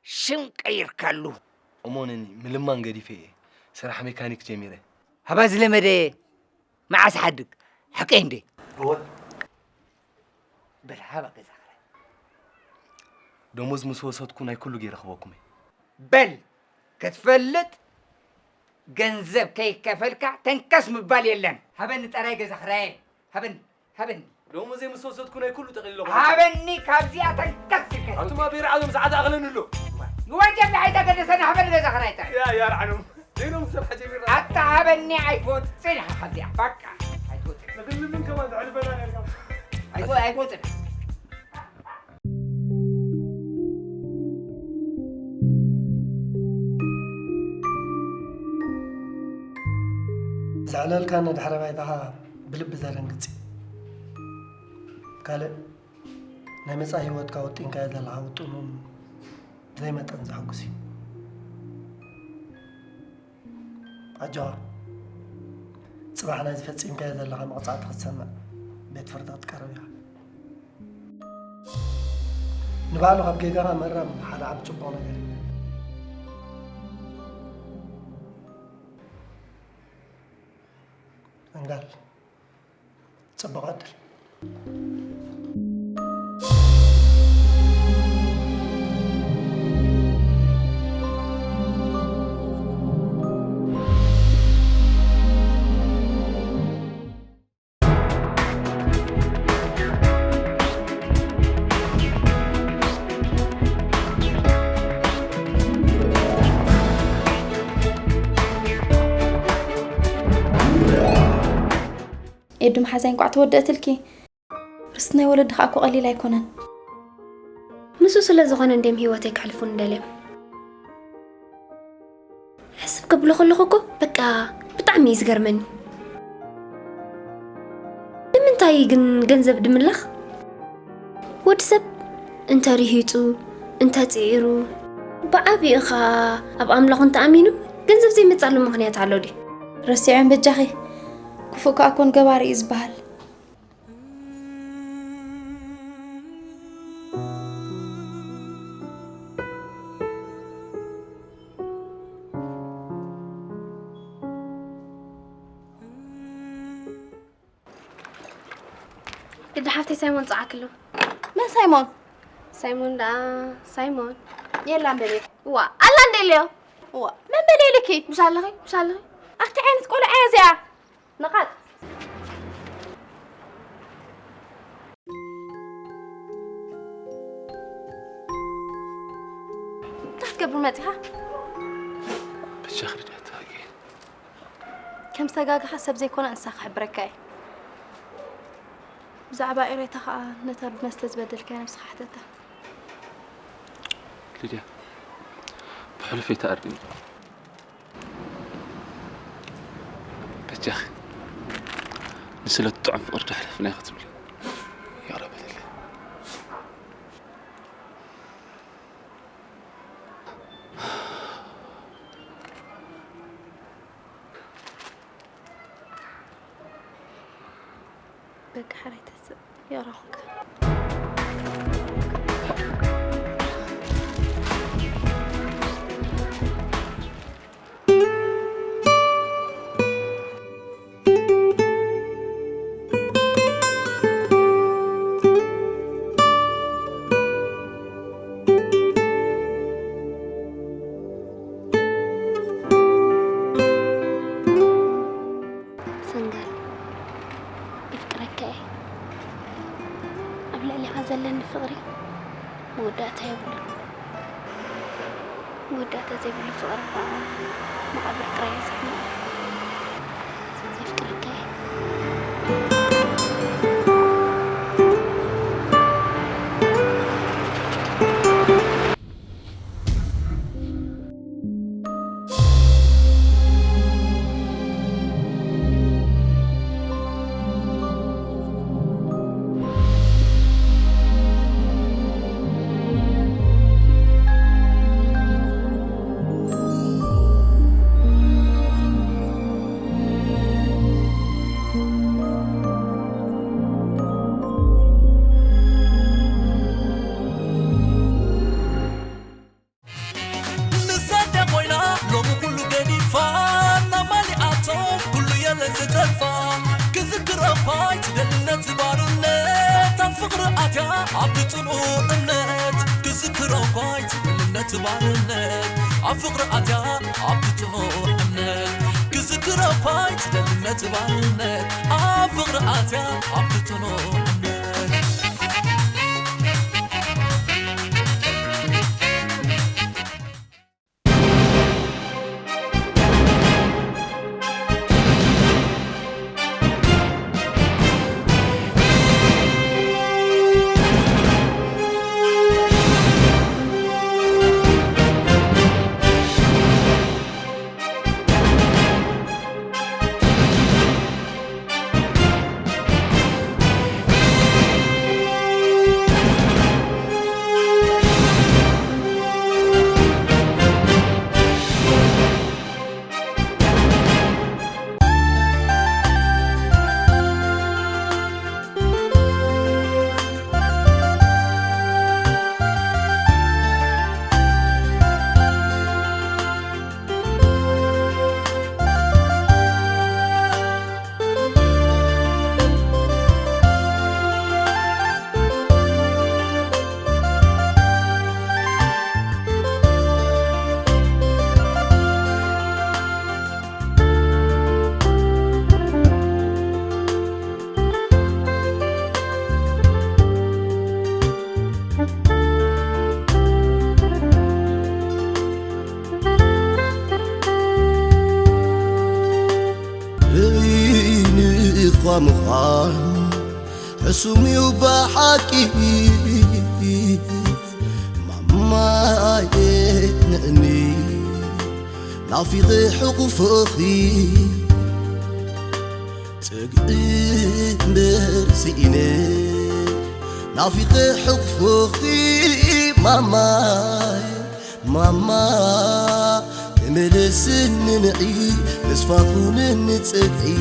ሽም ቀይርካሉ። እሞንኒ፣ ምልማን ገዲፈ እየ። ስራሕ ሜካኒክ ጀሚረ። ሃባ ዝለመደ መዓስ ሓድግ? ሓቀይ እንዴ? እወ። በል ሃባ ገዛ ክራይ። ደሞዝ ምስ ወሰድኩ ናይ ኩሉ ገይረ ክበኩም እየ። በል ክትፈልጥ ገንዘብ ከይከፈልካ ተንከስ ምባል የለን። ሃበኒ ጠራይ ገዛ ክራየ። ሃበኒ፣ ሃበኒ። ደሞዘይ ምስ ወሰድኩ ናይ ኩሉ ጠቕሊለ ክበኩም። ሃበኒ ካብዚኣ ተንከስ ኢልካ። ኣቱማ ቤር ዓለም ሰዓት ኣኽለኒ ኣሎ። ወጀብ ንዓይ ተገደሰኒ፣ ሃበኒ ገዛ ክራይ ጠራይ። ያ፣ ያ ርዓኖም። ዘይኖም ሰብ ሓጀቢርና። ኣታ ሃበኒ ኣይትወፅን ኢኻ ካብዚኣ። በቃ ኣይትወፅን። ንግልምን ከማን ተዕልፈና ነርካ። ኣይትወ-፣ ኣይትወፅን። ዘዕለልካኒ ድሕረ ባይታኻ ብልቢ ዘደንግጽ እዩ። ካልእ ናይ መጻኢ ህይወትካ ወጢንካዮ ዘለኻ ውጥን እውን ብዘይ መጠን ዘሐጉስ እዩ። ኣጆኻ፣ ጽባሕ ናይዚ ፈጺምካዮ ዘለኻ መቕጻዕቲ ክትሰምዕ ቤት ፍርዲ ክትቀርብ ኢኻ። ንባዕሉ ካብ ጌጋኻ ምእራም ሓደ ዓቢ ጽቡቕ ነገር እዩ። ኣንጋል፣ ጽቡቕ ዕድል። ኤዱ መሓዛይ እንቋዕ ተወደእትልኪ። ርስቲ ናይ ወለዲ ኸኣ እኮ ቀሊል ኣይኮነን። ንሱ ስለ ዝኾነ እንድዮም ህይወተይ ከሕልፉኒ ደልዮም። ሕስብ ከብሎ ከለኹ እኮ በቃ ብጣዕሚ እዩ ዝገርመኒ። ንምንታይ ግን ገንዘብ ድምለኽ? ወዲ ሰብ እንተ ርሂጹ፣ እንተ ጽዒሩ፣ ብዓቢኡ ኸኣ ኣብ ኣምላኹ እንተ ኣሚኑ፣ ገንዘብ ዘይመጽኣሉ ምኽንያት ኣሎ ድዩ? ረሲዐን በጃኺ፣ ክፉእ ከኣ ኮን ገባሪ እዩ ዝበሃል። ግዲ ሓፍተይ ሳይሞን ጸዓክሉ። መን ሳይሞን? ሳይሞን ደኣ ሳይሞን። የላን በልዮ። እዋ፣ ኣላ እንደ ኢለዮ። እዋ፣ መን በልዮ ኢልኪ? ምሽ ኣለኺ፣ ምሽ ኣለኺ። ኣቲ ዓይነት ቆልዓ እያ እዚኣ። ንቓጥ። እንታይ ክትገብር መጺኻ? ብቻ ክርዳእታ ኣየ። ከም ዝተጋግኻ ሰብ ዘይኮነ እንስሳ ክሕብረካ እየ። ብዛዕባ ኤሬታ ኸኣ ነታ ብመስተ ዝበደልካያ ነብስኻ ሕተታ። ሊድያ፣ ብሕሉፍ ኣይትኣርድኒ። በጃኺ፣ ንስለ እቲ ጥዑም ፍቕሪ ዶ ኣሕለፍናዮ ክትብሊ ይቕረ በልለይ። በቃ፣ ሕራይ ተስእ፣ ይቕረ ኩንካ። ሰንጋል፣ የፍቅረካ እየ። ኣብ ልዕሊኻ ዘለኒ ፍቕሪ መወዳእታ የብሉን። መወዳእታ ዘይብሉ ፍቕሪ ኸኣ መቓብር ጥራይ እዩ ዘሕምቖ። የፍቅረካ እየ። ንሳ ድያ ኮይና ሎሚ ኩሉ ገዲፋ፣ ናብ ማሊኣቶ ኩሉ የለን ዝጠልፋ። ክዝክር እኳ ኣይትደልን ነቲ ባርነት፣ ኣብ ፍቕሪ ኣትያ ኣብ ጽኑዕ እምነት። ክዝክር ክዝክሮ እኳ ኣይትደልን ነቲ ባርነት፣ ኣብ ፍቕሪ ኣትያ ኣብ ትጽንኦ እምነት። ክዝክሮ እኳ ኣይትደልን ነቲ ባርነት፣ ኣብ ፍቕሪ ኣትያ ኣብ ትጽንኦ እምነት። እኳ ምዃን ሕሱም እዩ ብሓቂ። ማማየ ንእኒ ናፊቐ ሕቑፎኺ፣ ጽግዒ እምበር ስኢነ ናፊቐ ሕቑፎኺ። ማማየ ማማ ተመለስኒ ንዒ፣ ተስፋ ኩንኒ ጽግዒ።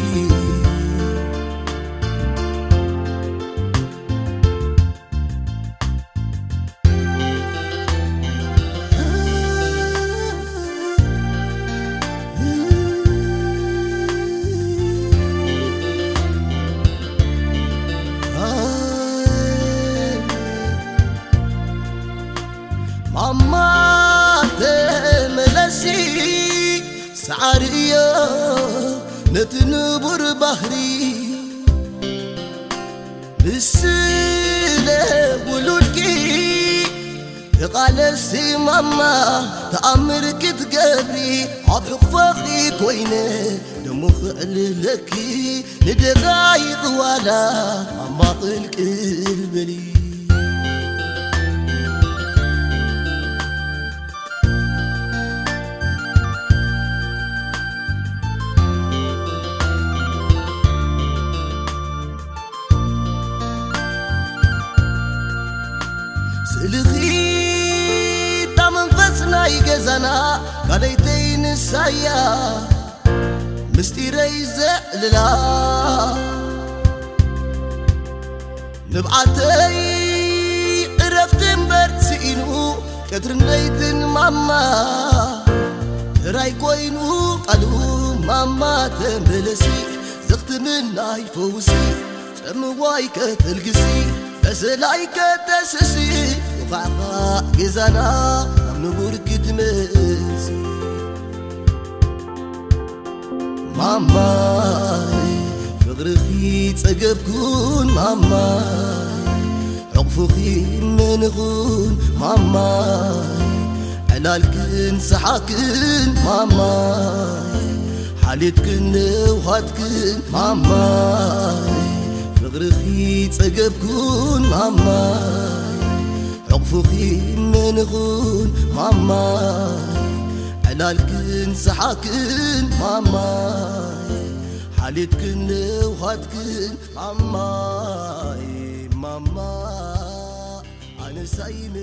ማማ ተመለሲ፣ ሰዓሪ እዮ ነቲ ንቡር ባህሪ። ብስለ ውሉድኪ ተቓለሲ ማማ፣ ተኣምር ክትገብሪ ኣብ ሕቑፎኺ ኮይነ ደሞ ክዕልለኪ። ንደቓይቕ ዋላ ማማ ቅልቅል በሊ። ስእልኺ እታ መንፈስ ናይ ገዛና፣ ካልኣይተይ ንሳያ ምስጢረይ ዘዕልላ። ንብዓተይ ዕረፍቲ እምበር ስኢኑ፣ ቀትርን ለይትን ማማ ጥራይ ኮይኑ ቃሉ። ማማ ተመለሲ፣ ዘኽትምናይ ፈውሲ፣ ጸምዋይ ከተልግሲ፣ በሰላይ ከተስሲ፣ ውቓዕቓዕ ገዛና ናብ ንቡር ክትመልሲ። ማማይ ፍቕርኺ ጸገብኩን ማማይ፣ ሕቕፍኺ መንኹን ማማይ፣ ዕላልክን ሰሓቅክን ማማይ፣ ሓልዮትክን ንውሃትክን ማማይ፣ ፍቕርኺ ጸገብኩን ማማይ፣ ሕቕፍኺ መንኹን ማማይ፣ ዕላልክን ሰሓቅክን ማማይ፣ ሓልዮትክን ንውሃትክን ማማይ፣ ማማ ኣነሳይነ